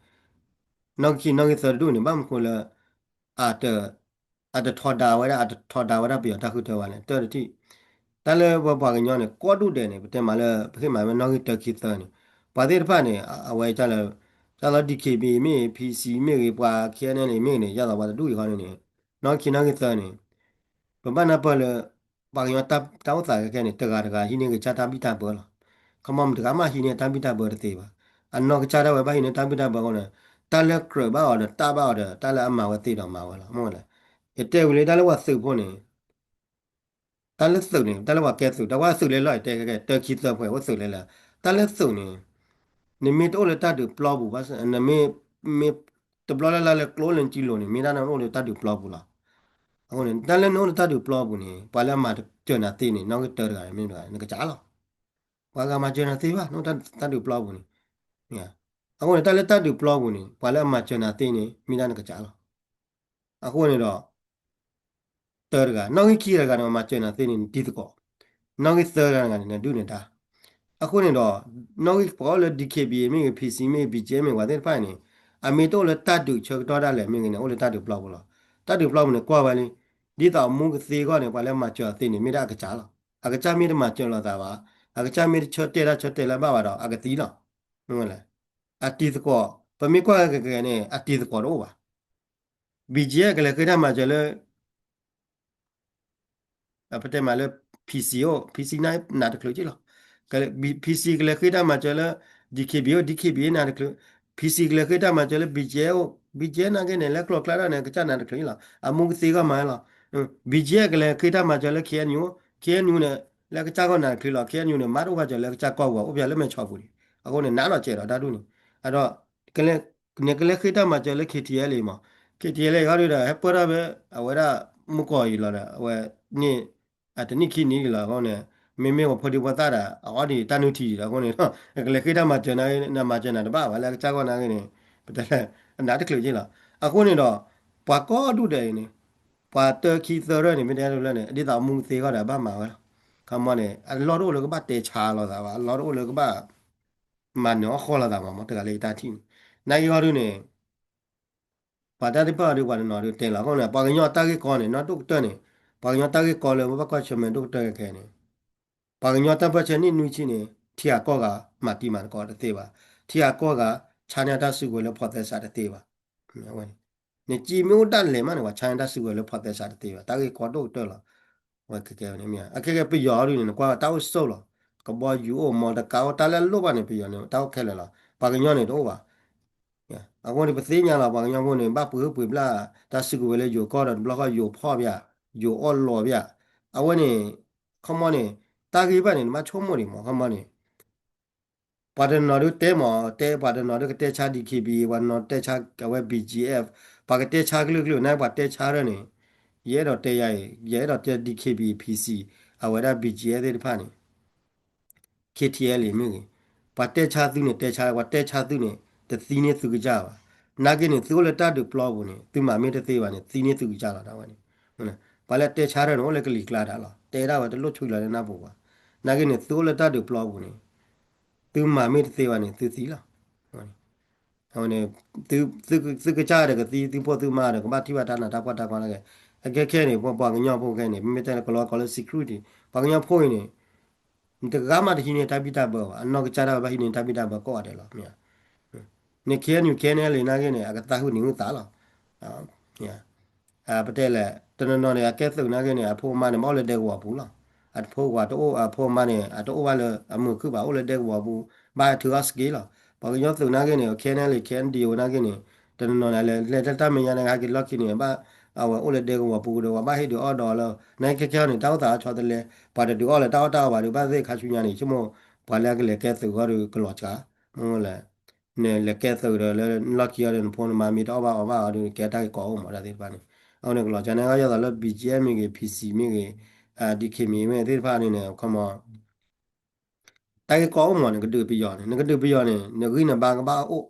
ဂံၢ်ခံနီၣ်ဂံၢ်သၢတဒူၣ်န့ၣ် ဘၣ်မနုၤဃိလၢ အတ အတထီဒါဝဲဒၣ် အတထီဒါဝဲဒၣ်ပယီၤတၢ်ဃုထၢဘၣ်လဲၣ် တၢတထံၣ်. တၢ်လၢပပှၤကညီန့ၣ် ကိးဒူၣ်ဒဲးန့ၣ် ပတဲမးလၢ ပဟ့ၣ်မးဝဲနီၣ်ဂံၢ်တၢခံသၢန့ၣ် ပှၤသ့ၣ်တဖၣ်န့ၣ် အဝဲဒ်လၢ ဒ်သိး DKBA မ့ၢ်ဂ့ၤ PC မ့ၢ်ဂ့ၤ ပှၤ KNLA မ့ၢ်ဂ့ၤန့ၣ် ဒ်သိးပှၤတဒူၣ်အံၤဃီန့ၣ်န့ၣ် နီၣ်ဂံၢ်ခံနီၣ်ဂံၢ်သၢန့ၣ် ပဘၣ်နၢ်ပၢၢ်လၢ ပှၤကညီတၢ်အိၣ်သးခဲခဲန့ၣ် တဂၤတဂၤဟံးန့ၢ်ကစၢ်တၢ်ဘံၣ်တၢ်ဘၢလီၤ. ခီမီမတဂၤမးဟံးန့ၢ်တၢ်ဘံၣ်တၢ်ဘၢတသ့ဘၣ်. အနီၢ်ကစၢ်ဒၣ်ဝဲဘၣ်ဟံးန့ၢ်တၢ်ဘံၣ်တၢ်ဘၢအဃိန့ၣ် တၢ်လၢကြၢးဘၣ်အီၤဒီးတၢ်ဘၣ်အီၤဒီး တၢ်လၢအမၤဝဲသ့ဒီးမၤဝဲလီၤ. မ့ၢ်လဲၣ် ယတဲဝံၤလံတၢ်လၢပှၤသုးဖိန့ၣ် တၢ်လၢသုးန့ၣ် တၢ်လၢပှၤကဲသုး တၢ်ပှၤသုးလဲၤလီၤ ယတဲခဲခဲ တၢခံသၢဖှဲးအိၣ်သုးလဲၤလီၤ တၢ်လၢသုးန့ၣ် နမ့ၢ်တအိၣ်လၢတၢ်ဒုးပျီပူၤဘၣ် နမ့ၢ် မ့ၢ်တဘျီလၢ်လၢ်လၢကျိလၢနကံလိၤန့ၣ် မ့ၢ်ဒၣ်နအိၣ်လၢတၢ်ဒုးပျီပူၤလီၤ. အဃိန့ၣ် တၢ်လၢနအိၣ်လၢတၢ်ဒုးပျီပူၤန့ၣ် ပှၤလၢအမၤစၢၤနၤသ့န့ၣ် နီၣ်ဂံၢ်တၢတဂၤန့ၣ် မ့ၢ်တဂၤ နကစၢ်လီၤ. ပှၤဂၤမၤစၢၤနၤသ့ဘၣ် နအိၣ်တၢ်ဒုးပျီပူၤန့ၣ် အဃိန့ၣ် တၢ်လၢတၢ်ဒုးပျီပူၤန့ၣ် ပှၤလၢအမၤစၢၤနၤသ့န့ၣ် မ့ၢ်ဒၣ်နကစၢ်လီၤ. အဃိန့ၣ်ဒီး တၢတဂၤ နီၣ်ဂံၢ်ခံတဂၤန့ၣ် မၤစၢၤနၤသ့န့ၣ် နတံၤသကိး, နီၣ်ဂံၢ်သၢတဂၤန့ၣ် နဒုၣ်နဒါ, အဃိန့ၣ်ဒီး နီၣ်ဂံၢ်ပှၤအိၣ်လၢ D K B A မ့ၢ်ဂ့ၤ P C မ့ၢ်ဂ့ၤ B G F မ့ၢ်ဂ့ၤ ပှၤသ့ၣ်တဖၣ်အံၤန့ၣ် အမ့ၢ်တအိၣ်လၢတၢ်ဒုးဆၢကတီၢ်ဒၣ်လဲာ်မ့ၢ်ဂ့ၤန့ၣ် အိၣ်လၢတၢ်ဒုးပျီပူၤလီၤ. တၢ်ဒုးပျီပူၤန့ၣ် ကွၢ်ဝဲလံ ဒ်သိးအမူကသ့အဂီၢ်န့ၣ် ပှၤလၢမၤစၢၤအီၤသ့န့ၣ် မ့ၢ်ဒၣ်အကစၢ်လီၤ. အကစၢ်မ့ၢ်တမၤစၢၤလိာ်သးဘၣ်, အကစၢ်မ့ၢ်တဆၢတဲာ်တၢ်ဆၢတဲာ်လၢဘၣ်ဘၣ်ဒီး အကသံလီၤ. မ့ၢ်လဲၣ်, အတံၤသကိး, ပမ့ၢ်ကွၢ်ကကဲန့ၣ် အတံၤသကိးတအိၣ်ဘၣ်. B G F ကလဲၤဃ့တၢ်မၤစၢၤလၢ ပတဲမးလၢ P C အိၣ် P C နၤတချုးက့လီၤ. P C ကလဲၤဃ့တၢ်မၤစၢၤလၢ D K B A အိၣ် D K B A နၤတချုး, P C ကလဲၤဃ့တၢ်မၤစၢၤလၢ B G F အိၣ် B G F နာ်က့န့ၣ် လၢကျိၤကျါဒၣ်န့ၣ် ကစၢ်နၤတချုးလီၤ. အမူကသ့ဂီၢ်မးလီၤ. B G F ကလဲၤဃ့တၢ်မၤစၢၤလၢ K N U, K N U န့ၣ် လၢကစၢ်ဂီၢ်နၤတချုးလီၤ. K N U န့ၣ် မ့ၢ်တအိၣ်ဘၣ်စၢၤလၢကစၢ်ကီၢ်ပူၤ အိၣ်ပၠးလၢမဲာ်ဆီပူၤန့ၣ် အဃိန့ၣ် နးနီၢ်စဲးဒီးတၢ်ဒူၣ်န့ၣ်, အဒီး နကလဲၤဃ့တၢ်မၤစၢၤလၢ K T L အံၤမး, K T L အံၤဃီဒုဒီး ဟဲပၢၢ်ထီၣ်ဖဲ အဝဲဒၣ်မုၢ်ကီၢ်အံၤလီၤဒီး အဝဲန့ၣ် အတနံၣ်ခံနံၣ်လီၤအဃိန့ၣ်, မ့မ့ၢ်ပှၤဖိဒံဖိသၣ်ဒီး အအီဒံးတၢ်နုၢ်ထံဒံးလီၤအဃိန့ၣ်, ကလဲၤဃ့တၢ်မၤစၢၤနၤမၤစၢၤနၤတဘၣ်ဘၣ်လၢအကစၢ်ဂီၢ်နာ်က့န့ၣ်, ပတဲလၢ အနးတချုးက့လီၤ. အဃိန့ၣ်ဒီး ပှၤကိးဒူၣ်ဒဲးအံၤန့ၣ် ပှၤတၢခံသၢရၢၢ်န့ၣ် မ့ၢ်တဲတလၢန့ၣ် ဒ်သိးအမူကသ့ဂီၢ်ဒီး အဘၣ်မၤဝဲလီၤ. ခီမီန့ၣ် အလီၢ်တအိၣ်လၢကဘၣ်တဲဆါလိာ်သးဘၣ်, အလီၢ်တအိၣ်လၢကဘၣ် မၤနၢၤအီၣ်ဃီလိာ်သးမး မ့ၢ်တဂၤလၢယတၢ်ထံၣ်န့ၣ်, နာ်က့ဂီၢ်ဒုန့ၣ် ပှၤတၢ်သ့ၣ်တဖၣ်အီၤဒု ပှၤတနီၤဒုတဲလီၤအဃိန့ၣ် ပှၤကညီတၢ်ဂ့ၢ်ကီန့ၣ် နီၢ်ဒိၣ်ကတၢၢ်န့ၣ်, ပှၤကညီတၢ်ဂ့ၢ်ကီလၢပဘၣ်ကွၢ်ဆၢၣ်မဲာ်ဒိၣ်ကတၢၢ်ခဲခဲန့ၣ်, ပှၤကညီတၢ်ပၢၢ်ဆၢနံၣ်နွံဆံန့ၣ် ထံဂၤကီၢ်ဂၤ မၤတံၤမၤသကိးတသ့ဘၣ်, ထံဂၤကီၢ်ဂၤ ဆါန့ၢ်တၢ်စုကဝဲၤလၢဖီသဲစးတသ့ဘၣ်. နကံမ့ၢ်အိၣ်ဒၣ်လဲာ်မးန့ၣ် ပှၤဆါန့ၢ်တၢ်စုကဝဲၤလၢဖီသဲစးတသ့ဘၣ်, တၢ်ဂ့ၢ်ကီဒိၣ်ကတၢၢ်လီၤ. ဝဲခဲခဲန့ၣ်မ့ၢ် အခဲခဲပယီၤအီၤဒုန့ၣ် နကွၢ်တၢ်အိၣ်ဆိးလီၤ, ကဘီယူၤအိၣ် မီတကါအိၣ် တၢ်လၢအလိၣ်ဘၣ်န့ၣ် ပယီၤန့ၣ် တၢ်အိၣ်ခဲလၢာ်လီၤ. ပှၤကညီန့ၣ်တအိၣ်ဘၣ်. အဃိန့ၣ် ပသ့ၣ်ညါလီၤ ပှၤကညီဖိန့ၣ် ဘၣ်ပှ့ၤဟုၣ်ပှ့ၤဘျၣ် တၢ်စုကဝဲၤလၢယိၤကီၢ်ဒီး တဘျီဃီယိၤဖီၣ်ပျၢ်, ယိၤအီၣ်လီၤပျၢ်, အဝဲန့ၣ် ခီမီန့ၣ် တၢ်ဂ့ၢ်ဘၣ်န့ၣ် နဘၣ်ဆိကမိၣ်ဒံးမး ခီမီန့ၣ် ပှၤတနီၤဒုတဲမး တဲပှၤတနီၤဒုကတဲဆါ D K B A ပှၤတနီၤတဲဆါအဝဲ B G F, ပှၤကတဲဆါကလုာ်ကလုာ်န့ၣ် ပှၤတဲဆါရၢၢ်န့ၣ်, ယအဲၣ်ဒိးတဲယၤအံၤ ယအဲၣ်ဒိးတဲ D K B A P C အဝဲဒၣ် B G F သ့ၣ်တဖၣ်န့ၣ် K T L မ့ၢ်ဂ့ၤ, ပှၤတဲဆါသုန့ၣ် တဲဆါ ပှၤတဲဆါသုန့ၣ် တသံန့ၢ်သုကစၢ်ဘၣ်. နာ်က့န့ၣ် သုအိၣ်လၢတၢ်ဒုးပျီပူၤန့ၣ် သုမၤမ့ၢ်တသ့ဘၣ်န့ၣ် သံန့ၢ်သုကစၢ်လီၤ တၢ်ဝဲန့ၣ်. ပှၤလၢတဲဆါထၢၣ်န့ၣ် အိၣ်လၢကလံၤကျါတၢ်လီၤ တဲဒၣ်ဝဲတလိၣ်ဆူလီၤလၢနၢ်ပူၤဘၣ်. နာ်က့န့ၣ် သုအိၣ်လၢတၢ်ဒုးပျီပူၤန့ၣ် သုမၤမ့ၢ်တသ့ဘၣ်န့ၣ် သုသံလီၤ. အဝဲန့ၣ် သုကစၢ်ဒီးကသံ သုဖိသုမါဒီးကဘၣ်ထံၣ်ဘၣ်တၢ်နးတၢ်ဖှီၣ်တၢ်ကီနာ်က့, အခဲခဲန့ၣ် ပှၤကညီဖိခဲန့ၣ် မ့မ့ၢ်တဲလၢကလီကီးလၢ security ပှၤကညီဖိအံၤန့ၣ် နတဂၤမးတဟံးန့ၢ်တၢ်ဘံၣ်တၢ်ဘၢဘၣ်, အနီၢ်ကစၢ်ဒၣ်ဝဲဘၣ်ဟံးန့ၢ်တၢ်ဘံၣ်တၢ်ဘၢကိးဂၤဒဲးလီၤ. မ့ၢ် န K N U K N L A နာ်က့န့ၣ် အကသးဟုၣ်န့ၢ်ဟုၣ်သးလီၤ. ပတဲလဲၣ် တနီၤနီၤန့ၣ် အကဲသုးနာ်က့န့ၣ် အဖိအမါန့ၣ် ဘၣ်အိၣ်လၢဒဲကဝီၤပူၤလီၤ. အဖိဝၤတအိၣ် အဖိအမါန့ၣ် အတအိၣ်ဘၣ်လၢအမုာ်ခုၣ်ဘၣ် အိၣ်လၢဒဲကဝီၤပူၤ ဘၣ်ထုးအီၣ်စက့လီၤ. ပှၤကညီသုးနာ်က့န့ၣ် K N L A K N D O နာ်က့န့ၣ် တနီၤနီၤန့ၣ် လဲၤတၢ်တၢ်မဲာ်ညါန့ၣ် ဟဲက့ၤလီၢ်ခံန့ၣ် ဘၣ် အဝဲအိၣ်လၢဒဲကဝီၤပူၤဒီး ပှၤဘၣ်ဟ့ၣ်ဒုးအီၣ်ဒီးလၢ နာ်က့ခဲခဲအံၤန့ၣ် တၢ်အိၣ်သးအီဆီတလဲ ပှၤတဒုးအီၣ်လၢတၢ်အီၣ်တၢ်အီဘၣ်ဒီး ဘၣ်သ့ၣ်ခါဆူညါန့ၣ် ဆိကမိၣ် ပှၤလၢအကလဲၤကဲသုးအဂီၢ်ဒီးကလီၤစှၤ မ့ၢ်လဲၣ် နလဲၤကဲသုးဒီးလၢနလီၢ်ခံအီၤဒီး နဖိနမါမ့ၢ်တအီၣ်ဘၣ်အီဘၣ်အီၤဒီး ကဲတၢ်ဂ့ၢ်ကီအိၣ်မး တၢ်သ့ၣ်တဖၣ်န့ၣ် အဃိန့ၣ် ကလီၤစှၤန့ၣ် အဂီၢ်ယသးလၢ B G F မ့ၢ်ဂ့ၤ P C မ့ၢ်ဂ့ၤ D K မ့ၢ်ဂ့ၤသ့ၣ်တဖၣ်န့ၣ်န့ၣ် ခီမီ တၢ်ဂ့ၢ်ကီအိၣ်မးန့ၣ် ကဒုးပယီၤန့ၣ် နကဒုးပယီၤန့ၣ် နဂံၢ်နဘါကဘၣ်အိၣ်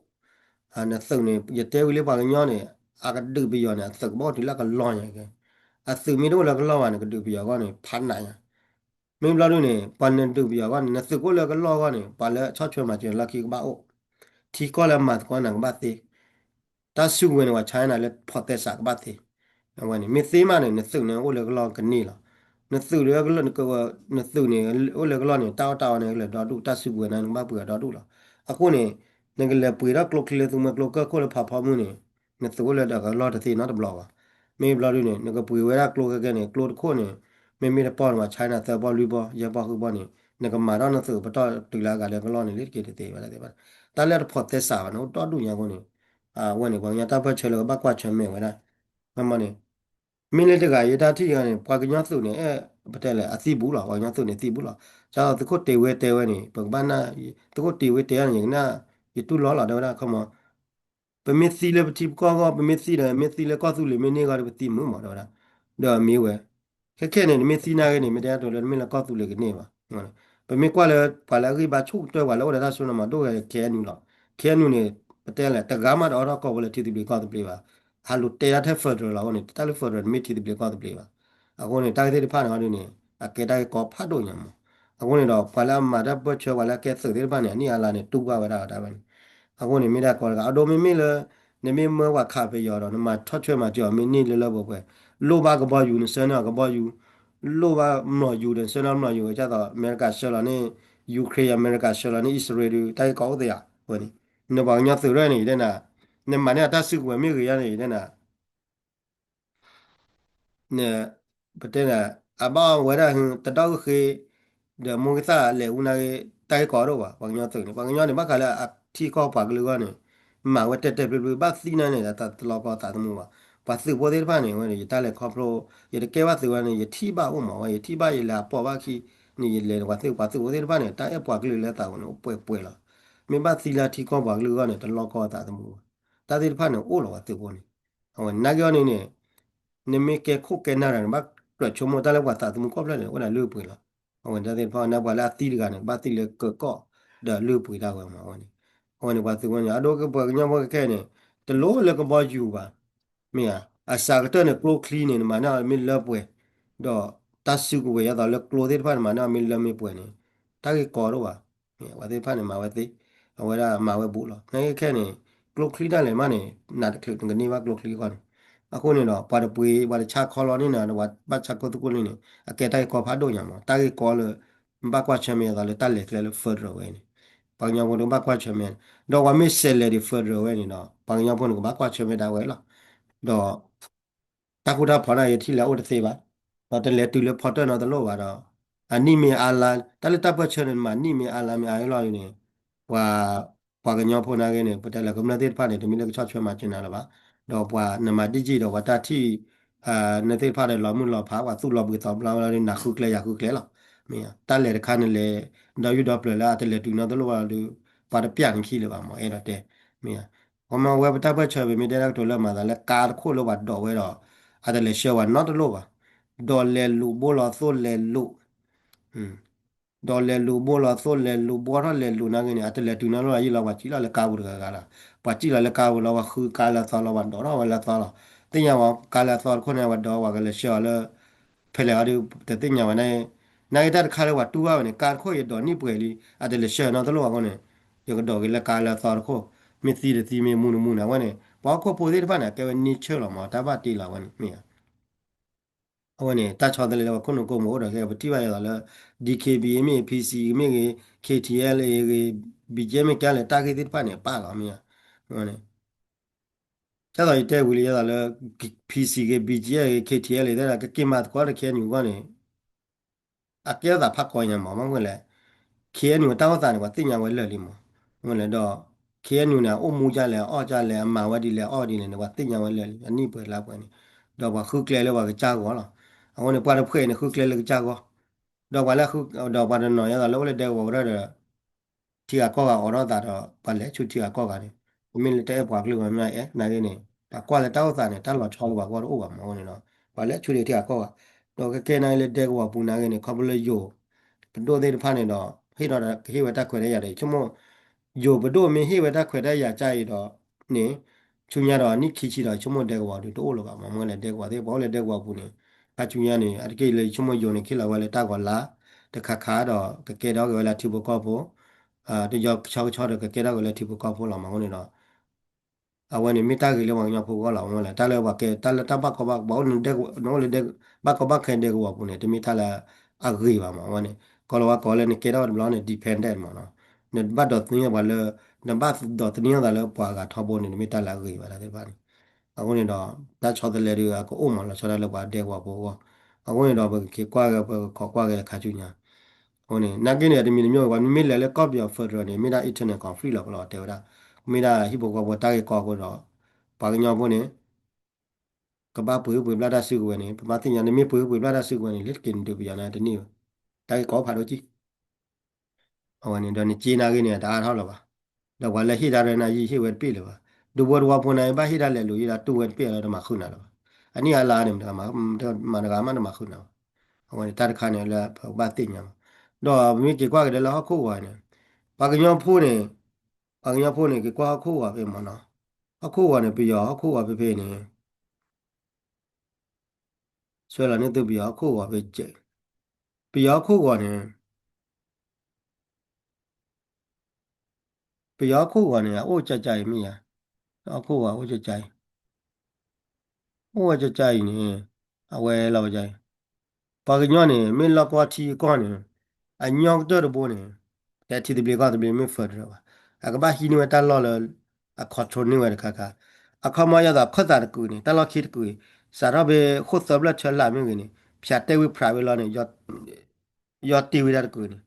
နသုးန့ၣ် ယတဲဝံၤလၢပှၤကညီန့ၣ် အကဒုးပယီၤန့ၣ် အသုးကဘၣ်အိၣ်တုၤလၢကလီၢ်ညါကဲ အသုးမ့ၢ်တအိၣ်လၢကလီၢ်ဘၣ်န့ၣ် ကဒုးပယီၤအဂီၢ်န့ၣ် ဖးနးညါ မ့ၢ်ဘျီဒုန့ၣ် ပှၤနဒုးပယီၤအဂီၢ်န့ၣ် နသုးကအိၣ်လၢကလီၢ်အဂီၢ်န့ၣ် ပှၤလၢဆီၣ်ထွဲမၤစၢၤလီၢ်ခံကဘၣ်အိၣ် ထံကီၢ်လၢမၤသကိးနၤကဘၣ်သ့ တၢ်စုကဝဲၤန့ၣ် ပှၤဆါနၤလၢဖီသဲစးကဘၣ်သ့ အဝဲန့ၣ် မ့ၢ်သ့မးန့ၣ် နသုးန့ၣ်အိၣ်လၢကလီၢ်ကန့ၢ်လီၤ. နသုးလၢ နသုးန့ၣ်အိၣ်လၢကလီၢ်န့ၣ် တၢ်အီၣ်တၢ်အီန့ၣ် ကလဲၤဒီဒူၣ် တၢ်စုကဝဲၤန့ၣ် နကဘၣ်ပှ့ၤအီၤဒီဒူၣ်လီၤ. အဃိန့ၣ် နကလဲၤပှ့ၤထီၣ်ကျိချံလၢသူမှဲကျိကၢၢ်ခိၣ်လၢဖးဖီမုၢ်န့ၣ် နသုးအိၣ်လၢဒီးကလီၢ်တသ့နီတဘျီဘၣ်. မ့ၢ်ဘျီဒုန့ၣ် နကပှ့ၤဝဲဒၣ်ကျိခဲခဲန့ၣ် ကျိတခိၣ်န့ၣ် မ့မ့ၢ်တပီၢ်န့ၣ် ပှၤဆါနၤသၢပီၢ်လွံၢ်ပီၢ် ယဲၢ်ပီၢ်ဃုပီၢ်န့ၣ် နကမၤထီၣ်နသုးပတီၢ်တုၤလၢအဂၤလၢကလီၢ်န့ၣ် လ့တက့ၤတသ့ဘၣ် တၢ်သ့ၣ်တဖၣ် တၢ်လၢတဖီသဲစးဘၣ်န့ၣ် အိၣ်ဒီဒူၣ်ညါအဃိန့ၣ် အဝဲန့ၣ် ပှၤကညီတၢ်ပၢၢ်ဆၢလၢကဘၣ်ကွၢ်ဆၢၣ်မဲာ်ဝဲဒၣ် မ့ၢ်န့ၣ် မ့ၢ်လၢတဂၤယတၢ်ထံၣ်အီၤန့ၣ် ပှၤကညီသုးန့ၣ် အဲၣ် ပတဲလဲၣ် အသံဘူးလီၤ ပှၤကညီသုးန့ၣ်သံဘူးလီၤ. ကသုးခိၣ်တ့ၢ်ဝဲတဲဝဲန့ၣ် ပကဘၣ်နၢ် သုးခိၣ်တ့ၢ်ဝဲတဲအီၤန့ၣ် ယကနၢ် ယတူၢ်လိာ်လီၤ တဲဝဲဒၣ် ခီမီ ပမ့ၢ်သံလၢပထံပကီၢ်အဂီၢ် ပမ့ၢ်သံဒီး မ့ၢ်သံလၢကီၢ်သူလ့ၤမ့ၢ်န့ၢ်အဂီၢ်ဒီး ပသံမုာ်မး တဲဝဲဒၣ် ဒီးမ့ၢ်ဝဲ ခဲခဲန့ၣ် နမ့ၢ်သံနာ်ဂ့ၤန့ၣ် မ့ၢ်တဲအတိၤလၢနမ့ၢ်လၢကီၢ်သူလ့ၤကန့ၢ်ဘၣ်. ပမ့ၢ်ကွၢ်လၢ ပှၤလၢအဂံၢ်ဘါဆူၣ်ကတၢၢ် ပှၤလၢအိၣ်ဒီးတၢ်စိတၢ်ကမီၤဒိၣ်ဂၤ K N U လီၤ. K N U န့ၣ် ပတဲလဲၣ် တဂၤမးတအိးထီၣ်ကိးဝဲလၢထံသဘျ့ကီၢ်သဘျ့ဘၣ်. ဟးလူၤတဲဒၣ်ထဲ federal လီၤအဃိန့ၣ် တၢ်လၢ federal န့ၣ် မ့ၢ်ထံသဘျ့ကီၢ်သဘျ့ဘၣ်. အဃိန့ၣ် တၢ်ဂ့ၢ်သ့ၣ်တဖၣ်န့ၣ်အီၤဒ်န့ၣ် အကဲတၢ်ဂ့ၢ်ကီဖးဒိၣ်ညါမး. အဃိန့ၣ်ဒီး ပှၤလၢအမၤတၢ်ပၢၢ်ဆၢ ပှၤလၢအကဲသုးသ့ၣ်တဖၣ်န့ၣ် အနံၣ်အါလါန့ၣ် တူၢ်ဘၣ်ဝဲဒၣ်တၢ်ဝဲန့ၣ်. အဃိန့ၣ် မ့ၢ်ဒၣ်ကီတဂၤ အဒိမ့မ့ၢ်လၢ နမ့ၢ်မၢပှၤခးပယီၤဒီး နမၤထီၣ်ဆွဲမၤစၢၤအီၤမ့ၢ်န့ၢ်လၢလၢပှဲၤပှဲၤ, လိၣ်ဘၣ်ကဘီယူၤ နဆှၢန့ၢ်အီၤကဘီယူၤ, လိၣ်ဘၣ်မျိာ်ယူၤ နဆှၢန့ၢ်မျိာ်ယူၤ ဒ်သိးအမဲရကၤဆှၢလီၤန့ၢ် Ukraine အမဲရကၤဆှၢလီၤန့ၢ်အံၣ်စရ့လးဒီး တၢ်ဂ့ၢ်ကီအိၣ်သ့ဧါ အဝဲန့ၣ်. နပှၤကညီသုးရဲၣ်န့ၣ် ယတဲနၤ, နမၤန့ၢ်အတၢ်စုကဝဲၤမ့ၢ်ဂ့ၤယါန့ၣ် ယတဲနၤ ပတဲန့ၣ် အဘၣ်အီၤဝဲဒၣ် တဒီၣ်အုၣ်ဃ့ ဒီးမိၢ်ကသၣ်လဲၤအူနၢ်ဂ့ၤ တၢ်ဂ့ၢ်ကီဒိၣ်ဘၣ်. ပှၤကညီသုးန့ၣ် ပှၤကညီန့ၣ် ဘၣ်ဃးလၢအထံကီၢ်ပှၤကလုာ်အဂီၢ်န့ၣ် မၤဝဲတဲာ်တဲာ်ဖျုးဖျုး ဘၣ်သံနၤန့ၣ် တလီၤကီသးသမူဘၣ်. ပှၤသုးဖိသ့ၣ်တဖၣ်န့ၣ် ဝဲန့ၣ် ယတၢ်လဲၤခီဖျိ ယတကဲဘၣ်သုးဝဲန့ၣ် ယထံၣ်ဘၣ်အိၣ်မးဝဲ ယထံၣ်ဘၣ်ယလဲၤအပိာ်ဘၣ်ခံန့ၣ် ယလဲၤပှၤသုး ပှၤသုးဖိသ့ၣ်တဖၣ်န့ၣ် တၢ်အဲၣ်ပှၤကလုာ်လၢသးပူၤန့ၣ် အိၣ်ပှဲၤပှဲၤလီၤ. မ့ၢ်ဘၣ်သံလၢထံကီၢ်ပှၤကလုာ်အဂီၢ်န့ၣ် တလီၤကီသးသမူဘၣ်. တၢ်သ့ၣ်တဖၣ်န့ၣ် အိၣ်လီၤပှၤသုးဖိန့ၣ် အဝဲနာ်က့အီၤန့ၣ်န့ၣ် နမ့ၢ်ကဲခိၣ်ကဲနၢ်ဒီး နဘၣ်ကြၢးဆိကမိၣ်တၢ်လၢပှၤသးသမူကီၢ်ဖျၢၣ်န့ၣ် အိၣ်ဒၣ်လုၢ်ပှ့ၤလီၤ. အဝဲတၢ်သ့ၣ်တဖၣ် နပှၤလၢအသံတဂၤန့ၣ် ကဘၣ်သံလၢကၢကီၢ် ဒီးလုၢ်ပှ့ၤတၢ်ဝဲမး အဝဲန့ၣ်. အဝဲန့ၣ်ပှၤသုးဖိန့ၣ် အဒိကပှၤကညီဖိခဲခဲန့ၣ် တလိၣ်လၢကဘီယူၤဘၣ်. မ့ၢ်ဧါ, အစှၤကတၢၢ်န့ၣ် ကျိချံန့ၣ် နမၤန့ၢ်အီၤမ့ၢ်လၢပှဲၤ, ဒီးတၢ်စုကဝဲၤဒ်သိးလၢကျိသ့ၣ်တဖၣ်န့ၣ် မၤန့ၢ်အီၤမ့ၢ်လၢမ့ၢ်ပှဲၤန့ၣ် တၢ်ဂ့ၢ်ကီဒိၣ်ဘၣ်. မ့ၢ်ဧါ, ပှၤသ့ၣ်တဖၣ်န့ၣ် မၤဝဲသ့, အဝဲဒၣ်မၤဝဲဘူးလီၤ. နာ်က့ခဲန့ၣ် ကျိချံတၢ်လဲၤမးန့ၣ် နးတချုးနကန့ၢ်ဘၣ်ကျိချံအဂီၢ်န့ၣ်. အဃိန့ၣ်ဒီး ပှၤတပှ့ၤ ပှၤတဆါခီလီၤန့ၢ်နၤဒီး ပှၤဘၣ်ဆါခိၣ်သကိးလံန့ၣ် အကဲတၢ်ဂ့ၢ်ကီဖးဒိၣ်ညါမး. တၢ်ဂ့ၢ်ကီလၢ ဘၣ်ကွၢ်ဆၢၣ်မဲာ်အသးလၢတၢ်လဲၤကျဲလၢ federal ဝဲန့ၣ် ပှၤကညီဖိန့ၣ် ကဘၣ်ကွၢ်ဆၢၣ်မဲာ်, ဒီးပှၤမ့ၢ်ဆဲးလဲၤဒံး federal ဝဲန့ၣ်ဒီး ပှၤကညီဖိန့ၣ် ကဘၣ်ကွၢ်ဆၢၣ်မဲာ်ဒၣ်ဝဲလီၤ. ဒီး တၢ်ဃူတၢ်ဖိးန့ၣ် ယထံၣ်လၢအအိၣ်တသ့ဘၣ်, ဒီးတလဲၤတုၤလၢဖီတၢၣ်နီတလိၣ်ဘၣ်ဒီး အနံၣ်မ့ၢ်အါလါ တၢ်လၢတၢ်ပၢၢ်ဆၢန့ၣ် မၤနံၣ်မ့ၢ်အါလါမ့ၢ်အါလီၤန့ၣ် ပှၤ ပှၤကညီဖိနာ်က့န့ၣ် ပတဲလၢကမျၢၢ်သ့ၣ်တဖၣ်န့ၣ် တမ့ၢ်လၢကဆီၣ်ထွဲမၤစၢၤနၤလၢၤဘၣ်, ဒီးပှၤနမၤဒံၣ်က့ၤဒီးပှၤတၢ်ထံၣ် နသ့ၣ်တဖၣ်ဒီးလီၤမုၢ်လီၤဖး ပှၤသူၣ်လီၤဘှံးသီဘျီလီၤ နဃုကျဲယၤဃုကျဲလီၤ. မ့ၢ် တၢ်လဲၤတခါန့ၣ်လဲၤ ဒီးယုၢ်ဒီးပျၢၤလၢအတလဲၤတုၤနီတလိၣ်ဘၣ်ဒီး ပှၤတပျၢ်နခံလၢၤဘၣ်မ့ၢ် အဲၣ်ဒိးတဲ. မ့ၢ် ပမ့ၢ်ဝဲပတၢ်ပၢၢ်ဆၢ ပမ့ၢ်တဲတၢ်ကတိၤလၢမၤသးလၢကါတခိၣ်လၢပှၤဒိးဝဲဒီး အတလဲၤဆှၢဝဲနီတလိၣ်ဘၣ်, ဒီးလဲၤလူၤဘိလီၤသိၣ်လဲၤလူၤ ဒီးလဲၤလူၤဘိလီၤသိၣ်လဲၤလူၤဘှီထီၣ်လဲၤလူၤနာ်က့န့ၣ် အတလဲၤတုၤနီတလိၣ် ယံာ်လီၤပှၤစံၣ်လီၤလၢကါပူၤတဂၤဂၤလီၤ. ပှၤစံၣ်လီၤလၢကါပူၤလီၤ ပှၤဃုကါလၢအသီလီၤ ပှၤဒိးထီၣ်ဝဲလၢအသီလီၤ. သ့ၣ်ညါဝဲကါလၢအသီတခိၣ်န့ၣ် ပှၤဒိးဝဲကလဲၤဆှၢအီၤလၢ ဖဲလဲၣ်အီၤဒီး တသ့ၣ်ညါဝဲန့ၣ်, နာ်က့တၢ်တခါလၢပှၤတူၢ်ဘၣ်ဝဲန့ၣ် ကါတခိၣ်ယဒိးနံၣ်ပှဲၤလံ အတလဲၤဆှၢနီတလိၣ်အဃိန့ၣ် ယကဒိးက့ၤလၢကါလၢအသီတခိၣ်, မ့ၢ်သံတသံမ့ၢ်မူတမူန့ၣ် အဝဲန့ၣ် ပှၤဟီၣ်ခိၣ်ဖိသ့ၣ်တဖၣ်န့ၣ် အကဲဝဲန့ဆၢၣ်လီၤမး တၢ်ဘၣ်တ့လီၤအဝဲန့ၣ် မ့ၢ်ဧါ. အဝဲန့ၣ် တၢ်ဆီတလဲလၢပှၤခိၣ်နူာ်ကိးမုၢ်အိၣ်ဒီး ခဲပထံၣ်ဘၣ်ဒ်သိးလၢ DKBA မ့ၢ်ဂ့ၤ PC မ့ၢ်ဂ့ၤ KTLA ဂ့ၤ BGF မ့ၢ်ကဲလဲၣ် တၢ်ဂ့ၢ်သ့ၣ်တဖၣ်န့ၣ် ပာ်လီၤမ့ၢ်ဧါ. အဝဲန့ၣ် ဒ်သိးယတဲဝံၤလံ ဒ်သိးလၢ PC ဂ့ၤ BGF ဂ့ၤ KTLA သ့ၣ်တဖၣ် ကက့ၤမၤသကိးဒီး KNU အဂီၢ်န့ၣ် အကဲထီၣ်သးဖးကီညါမး မ့ၢ်မ့ၢ်လဲၣ် KNU တၢ်အိၣ်သးန့ၣ် ပှၤသ့ၣ်ညါဝဲလၢာ်လံမး မ့ၢ်လဲၣ်ဒီး KNU န့ၣ် အအိၣ်မူဒ်လဲၣ် အအီၣ်ဒ်လဲၣ် အမၤဝဲဒ်လဲၣ် အအီၣ်ဒ်လဲၣ်န့ၣ် ပှၤသ့ၣ်ညါဝဲလၢာ်လံ အနံၣ်ပှဲၤလါပှဲၤန့ၣ် ဒီးပှၤဃုကျဲလၢပှၤကစၢ်ဂီၢ်လီၤ. အဃိန့ၣ် ပှၤတဖှဲးန့ၣ် ဃုကျဲလၢကစၢ်ဂီၢ် ဒီးပှၤလၢ ဒီးပှၤတနီၤယဲသိးလၢအိၣ်လၢဒဲကဝီၤကရၢဒီး ထံဂၤကီၢ်ဂၤအိးထီၣ်သးဒီး ပှၤလဲၤဆူထံဂၤကီၢ်ဂၤန့ၣ် ပမ့ၢ်လၢတအဲၣ်ပှၤကလုာ်ဂီၢ်မ့ၢ်အဲၣ်နာ်ဂ့ၤန့ၣ် ပှၤကွၢ်လၢတၢ်အိၣ်သးန့ၣ် တၢ်လီၤဆီလၢပှၤဂီၢ်တအိၣ်ဘၣ်မးအဃိန့ၣ်ဒီး ပှၤလဲၤဆူထံဂၤကီၢ်ဂၤ ဒီးကကဲနာ်ဂ့ၤလၢဒဲကဝီၤပူၤနာ်ဂ့ၤန့ၣ် ခီဖျိလၢယိၤ ပဒိၣ်သ့ၣ်တဖၣ်န့ၣ်ဒီး ဟ့ၣ်ထီၣ်ကဟ့ၣ်ဝဲတၢ်ခွဲးတၢ်ယာ်ဒီး ဆိကမိၣ် ယိၤပဒိၣ်မ့ၢ်ဟ့ၣ်ဝဲတၢ်ခွဲးတၢ်ယာ်ကါအံၤဒီးန့ၣ် ဆူညါဒီးနံၣ်ခံဆံဒီး ဆိကမိၣ်ဒဲကဝီၤဒုးတအိၣ်လၢၤဘၣ်မး မ့ၢ်လဲၣ်ဒဲကဝီၤသ့ၣ် ပှၤအိၣ်လၢဒဲကဝီၤပူၤန့ၣ် ခါဆူညါန့ၣ် အတက့ၢ်လၢဆိကမိၣ်ယိၤန့ၣ် ခ့လီၤဝဲလၢတၢ်ဂီၤလါ တခါခါဒီး ကကဲထီၣ်က့ၤဝဲလၢထံဖိကီၢ်ဖိ တယီကဆီကဆီဒီး ကကဲထီၣ်က့ၤလၢထံဖိကီၢ်ဖိလီၤမး အဃိန့ၣ်ဒီး အဝဲန့ၣ်မ့ၢ်တၢ်ဂ့ၤလၢပှၤကညီဖိအဂီၢ်လီၤ မ့ၢ်လဲၣ် တၢ်လၢပှၤကဲ တၢ်လၢတၢ်ဘၣ်ကီဘၣ် ပှၤအိၣ်လၢ ဘၣ်ကီဘၣ်ခဲဒဲကဝီၤပူၤန့ၣ် တမ့ၢ်တၢ်လၢအဂ့ၤဘၣ်မး အဝဲန့ၣ် ကီလီၤဝဲကီလၢနကဲထီၣ်ဝဲတဘျီန့ၣ် dependent မးနီၤ နဘၣ်ဒိးသန့ၤပှၤလၢ နဘၣ်ဒိးသန့ၤသးလၢပှၤဂၤထီဘိန့ၣ် တမ့ၢ်တၢ်လၢအဂ့ၤဘၣ်တၢ်သ့ၣ်တဖၣ်န့ၣ် အဃိန့ၣ်ဒီး တၢ်ဆီတလဲဒုးအကအိၣ်မးလီၤဆီဒၣ်လၢပှၤဒဲကဝီၤဖိအဂီၢ် အဃိန့ၣ်ဒီး ပကက့ၤကွၢ်က့ၤ ပကခိးကွၢ်က့ၤခါဆူညါ အဃိန့ၣ် နာ်က့န့ၣ် တမံၤတမံၤ ပှၤမ့မ့ၢ်လဲၤလၢကီၢ်ပယီၤ federal န့ၣ် မ့ၢ်ဒၣ် internal conflict လီၤ ပလီၤတဲဝဲဒၣ် မ့ၢ်ဒၣ်ဟံၣ်ဖိဃီဖိတၢ်ဂ့ၢ်ကီအဃိဒီး ပှၤကညီဖိန့ၣ် ကဘၣ်ပှ့ၤဂုၢ်ပှ့ၤဘျၣ်တၢ်စုကဝဲၤန့ၣ် ပဘၣ်သ့ၣ်ညါ နမ့ၢ်ပှ့ၤဂုၢ်ပှ့ၤဘျၣ်တၢ်စုကဝဲၤန့ၣ် လၢတက့ၤနဒုးပယီၤန့ၣ် တန့ၢ်ဘၣ် တၢ်ဂ့ၢ်ကီဖးဒိၣ်ကံ အဝဲန့ၣ်ဒီးနစ့နာ်ဂ့ၤန့ၣ် တအါထီၣ်လၢၤဘၣ်. ဒီးပှၤလၢဟ့ၣ်တၢ်ရဲၣ်နၤယံာ်ဟ့ၣ်ဝဲတပ့ၢ်လၢၤဘၣ်. ဒူဖိတဝီဖိန့ၣ် ဘၣ်ဟ့ၣ်တၢ်လဲၤလူၤဟ့ၣ်တၢ်တူၢ်ဝဲတပ့ၢ်လၢတမၤဃုာ်နၤလၢၤဘၣ်. အနံၣ်အါလါန့ၣ် မတဂၤမးတမၤဃုာ်နၤဘၣ်. အဝဲန့ၣ်တၢ်တခါန့ၣ်လၢပကဘၣ်သ့ၣ်ညါဘၣ်. ဒီးပမ့ၢ်က့ၤကွၢ်က့ၤဒီးလၢဟီၣ်ခိၣ်ဂီၤန့ၣ် ပှၤကညီဖိန့ၣ် ပှၤကညီဖိန့ၣ် က့ၤကွၢ်ဟီၣ်ခိၣ်ဂီၤဖဲမ့ၢ်နီၤ. ဟီၣ်ခိၣ်ဂီၤန့ၣ် ပယီၤဟီၣ်ခိၣ်ဂီၤဖဲဖဲန့ၣ် ဆှၢလီၤန့ၢ်သုပယီၤဟီၣ်ခိၣ်ဂီၤဖဲကဲး, ပယီၤဟီၣ်ခိၣ်ဂီၤန့ၣ် ပယီၤဟီၣ်ခိၣ်ဂီၤန့ၣ် အအိၣ်ကကါအံၤမ့ၢ်ယါ, ဟီၣ်ခိၣ်ဂီၤအိၣ်ကကါအံၤ, အိၣ်ဝဲကကါအံၤန့ၣ် အဝဲလီၤဝဲကါအံၤ, ပှၤကညီန့ၣ် မ့ၢ်လီၢ်ကီၢ်ထံအကီၢ်န့ၣ် အညီကတၢၢ်တဘိန့ၣ် တဲထံသဘျ့ကီၢ်သဘျ့မ့ၢ် federal ဘၣ်, အကဘၣ်ဟံးန့ၢ်ဝဲတၢ်လီၢ်လၢ အ control န့ၢ်ဝဲတခါခါ, အခီမီယသးခၢၣ်သးတကုာ်န့ၣ် တၢ်လီၢ်ခံတကုာ်အံၤ စးထီၣ်ဖဲဃိၣ်သၢဖျၢၣ်ဆၢလၢ်မ့ၢ်ဂ့ၤန့ၣ် ဖၠးတဲာ်ဝံၤဖြးဝဲလီၤန့ၣ် ယီတ့ၢ်ဝဲဒၣ်တကုာ်န့ၣ်,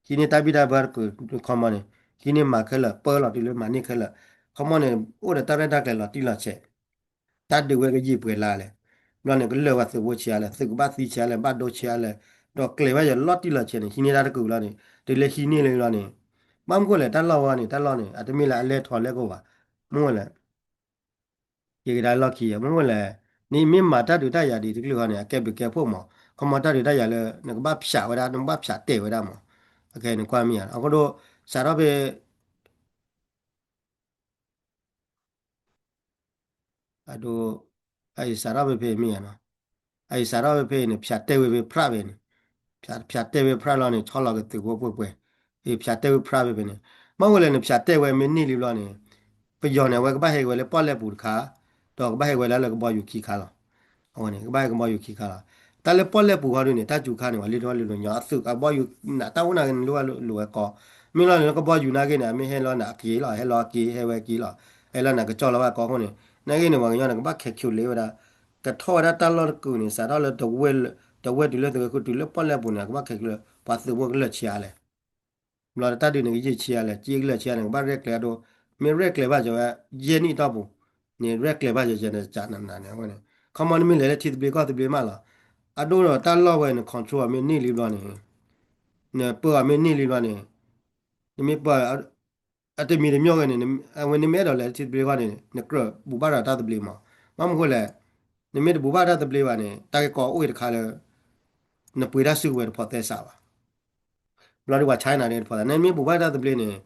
ဟံးန့ၢ်တၢ်ဘံၣ်တၢ်ဘၢတကုာ်ခီမီန့ၣ် ဟံးန့ၢ်မၤခဲလၢာ် ပၢလီၤတုၤလၢမၤန့ၢ်ခဲလၢာ်, ခီမီန့ၣ် အိၣ်ဒီးတၢ်ရဲၣ်တၢ်ကျဲၤလီၤတံၢ်လီၤဆဲး တၢ်ဒုးဝဲကယံာ်ပှဲၤလါလဲၣ်, ဘျီန့ၣ် ကလၢာ်ဝဲသုးဖိဆံးအါလဲၣ်, သုးကဘၣ်သံဆံးအါလဲၣ်, ဘၣ်ဒိဆံးအါလဲၣ်, ဒီးကျဲၤဘၣ်ယၤလီၤတံၢ်လီၤဆဲးန့ၣ် ဟံးန့ၢ်တၢ်တကုာ်လီၤန့ၣ် တုၤလၢဟံးန့ၢ်လံလီၤန့ၣ်, ဘၣ်မနုၤဃိလဲၣ် တၢ်လီၢ်ဝဲန့ၣ် တၢ်လီၢ်န့ၣ် အတမ့ၢ်လၢအလဲၤထီၣ်လဲၤကအိၣ်ဘၣ်, မနုၤဃိလဲၣ် ယကဒါလီၢ်ခံယါ မနုၤဃိလဲၣ်, နမ့ၢ်မၤတၢ်ဒုးတၢ်ယၤဒ်တကလုာ်ဃီန့ၣ် အကဲဘျုးကဲဖှိၣ်မး, ခီမီတၢ်ဒုးတၢ်ယၤလၢ နကဘၣ်ဖၠးဝဲဒၣ် နကဘၣ်ဖၠးတဲာ်ဝဲဒၣ်မး, နကွၢ်မ့ၢ်ယါ အဃိဒီး စးထီၣ်ဖဲ အဒိ အအံၤစးထီၣ်ဖဲဖဲမ့ၢ်ယါနီၤ, အအံၤစးထီၣ်ဖဲဖဲအံၤန့ၣ် ဖၠးတဲာ်ဝဲဖဲဖြးဖဲန့ၣ်, ဖၠးတဲာ်ဝဲဖြးလီၤန့ၣ် ဆီလီၤကသုးဖိပှဲၤပှဲၤ, အဖၠးတဲာ်ဝဲဖြးဖဲဖဲန့ၣ်, မ့ၢ်ဝဲလဲၣ်နဖၠးတဲာ်ဝဲမ့ၢ်န့ၢ်လံဘျီန့ၣ်, ပယီၤန့ၣ် အဝဲကဘၣ်ဟဲဝဲလၢပီၣ်လဲၣ်ပူၤတခါ, ဒီးကဘၣ်ဟဲဝဲလၢလၢကဘီယူၤခံခါလီၤ. အဝဲန့ၣ် ကဘၣ်ဟဲကဘီယူၤခံခါလီၤ. တၢ်လၢပီၣ်လဲၣ်ပူၤဃီဒုန့ၣ် တၢ်စူၤခါန့ၣ် ပှၤလံထီၣ်လံလိာ်ညီ အသုးကဘီယူၤ နတၢ်အိၣ်နာ်က့န့ၣ် လိၣ်ဝဲလိာ်ဝဲကီ, မ့ၢ်လီၤန့ၣ် လၢကဘီယူၤနာ်က့န့ၣ် အမ့ၢ်ဟဲလီၤနၤအက့ၤလီၤ ဟဲလီၤအက့ၤ ဟဲဝဲက့ၤလီၤ, ဟဲလီၤနၤကကၠီလီၤဝဲကီအဃိန့ၣ် နာ်က့န့ၣ် ပှၤကညီန့ၣ် ကဘၣ်ခဲးခံးလ့ဝဲဒၣ်, ကထီၣ်ဝဲဒၣ်တၢ်လီၢ်တကုာ်န့ၣ် စးထီၣ်လၢ တဝဲတုၤလၢသုးဝဲခိၣ် တုၤလၢပီၣ်လဲၣ်ပူၤန့ၣ် ကဘၣ်ခဲးခံးလ့ ပှၤသုးဖိကလၢာ်ဆံးအါလဲၣ် ဘျီတၢ်ဒုးန့ၣ် ကယံာ်ဆံးအါလဲၣ် ကယံာ်ကလၢာ်ဆံးအါန့ၣ် ကဘၣ်ရဲၣ်ကျဲၤအဒိ, မ့ၢ်ရဲၣ်ကျဲၤဘၣ်စၢၤဝဲ ယဲၢ်နံၣ်အတီၢ်ပူၤန့ၣ် ရဲၣ်ကျဲၤဘၣ်စၢၤစၢၤနစးနနၤန့ၣ် အဝဲန့ၣ် ခီမီနမ့ၢ်လဲၤလၢထံသဘျ့ကီၢ်သဘျ့မးလီၤ. အဒိဒီးတၢ်လီၢ်ဝဲန့ၣ် control အီၤမ့ၢ်န့ၢ်လံဘျီန့ၣ်, နပၢအီၤမ့ၢ်န့ၢ်လံဘျီန့ၣ်, နမ့ၢ်ပၢ အတမံၤတမံၤဂ့ၤန့ၣ် အဝဲနမ့ၢ်အဲၣ်ဒိးလဲၤလၢထံသဘျ့ကီၢ်န့ၣ် နကြၢးဘူၣ်ဘၣ်ဒီးတၢ်သဘျ့မး, ဘၣ်မနုၤဃိလဲၣ်, နမ့ၢ်တဘူၣ်ဘၣ်တၢ်သဘျ့ဘၣ်န့ၣ် တၢ်ဂ့ၢ်ကီအိၣ်အံၤတခါလၢ နပှ့ၤတၢ်စုကဝဲၤတဖိးသဲစးဘၣ် ဘျီဒုးပှၤ China န့ၣ်တဖိးသဲ နမ့ၢ်ဘူၣ်ဘၣ်တၢ်သဘျ့န့ၣ်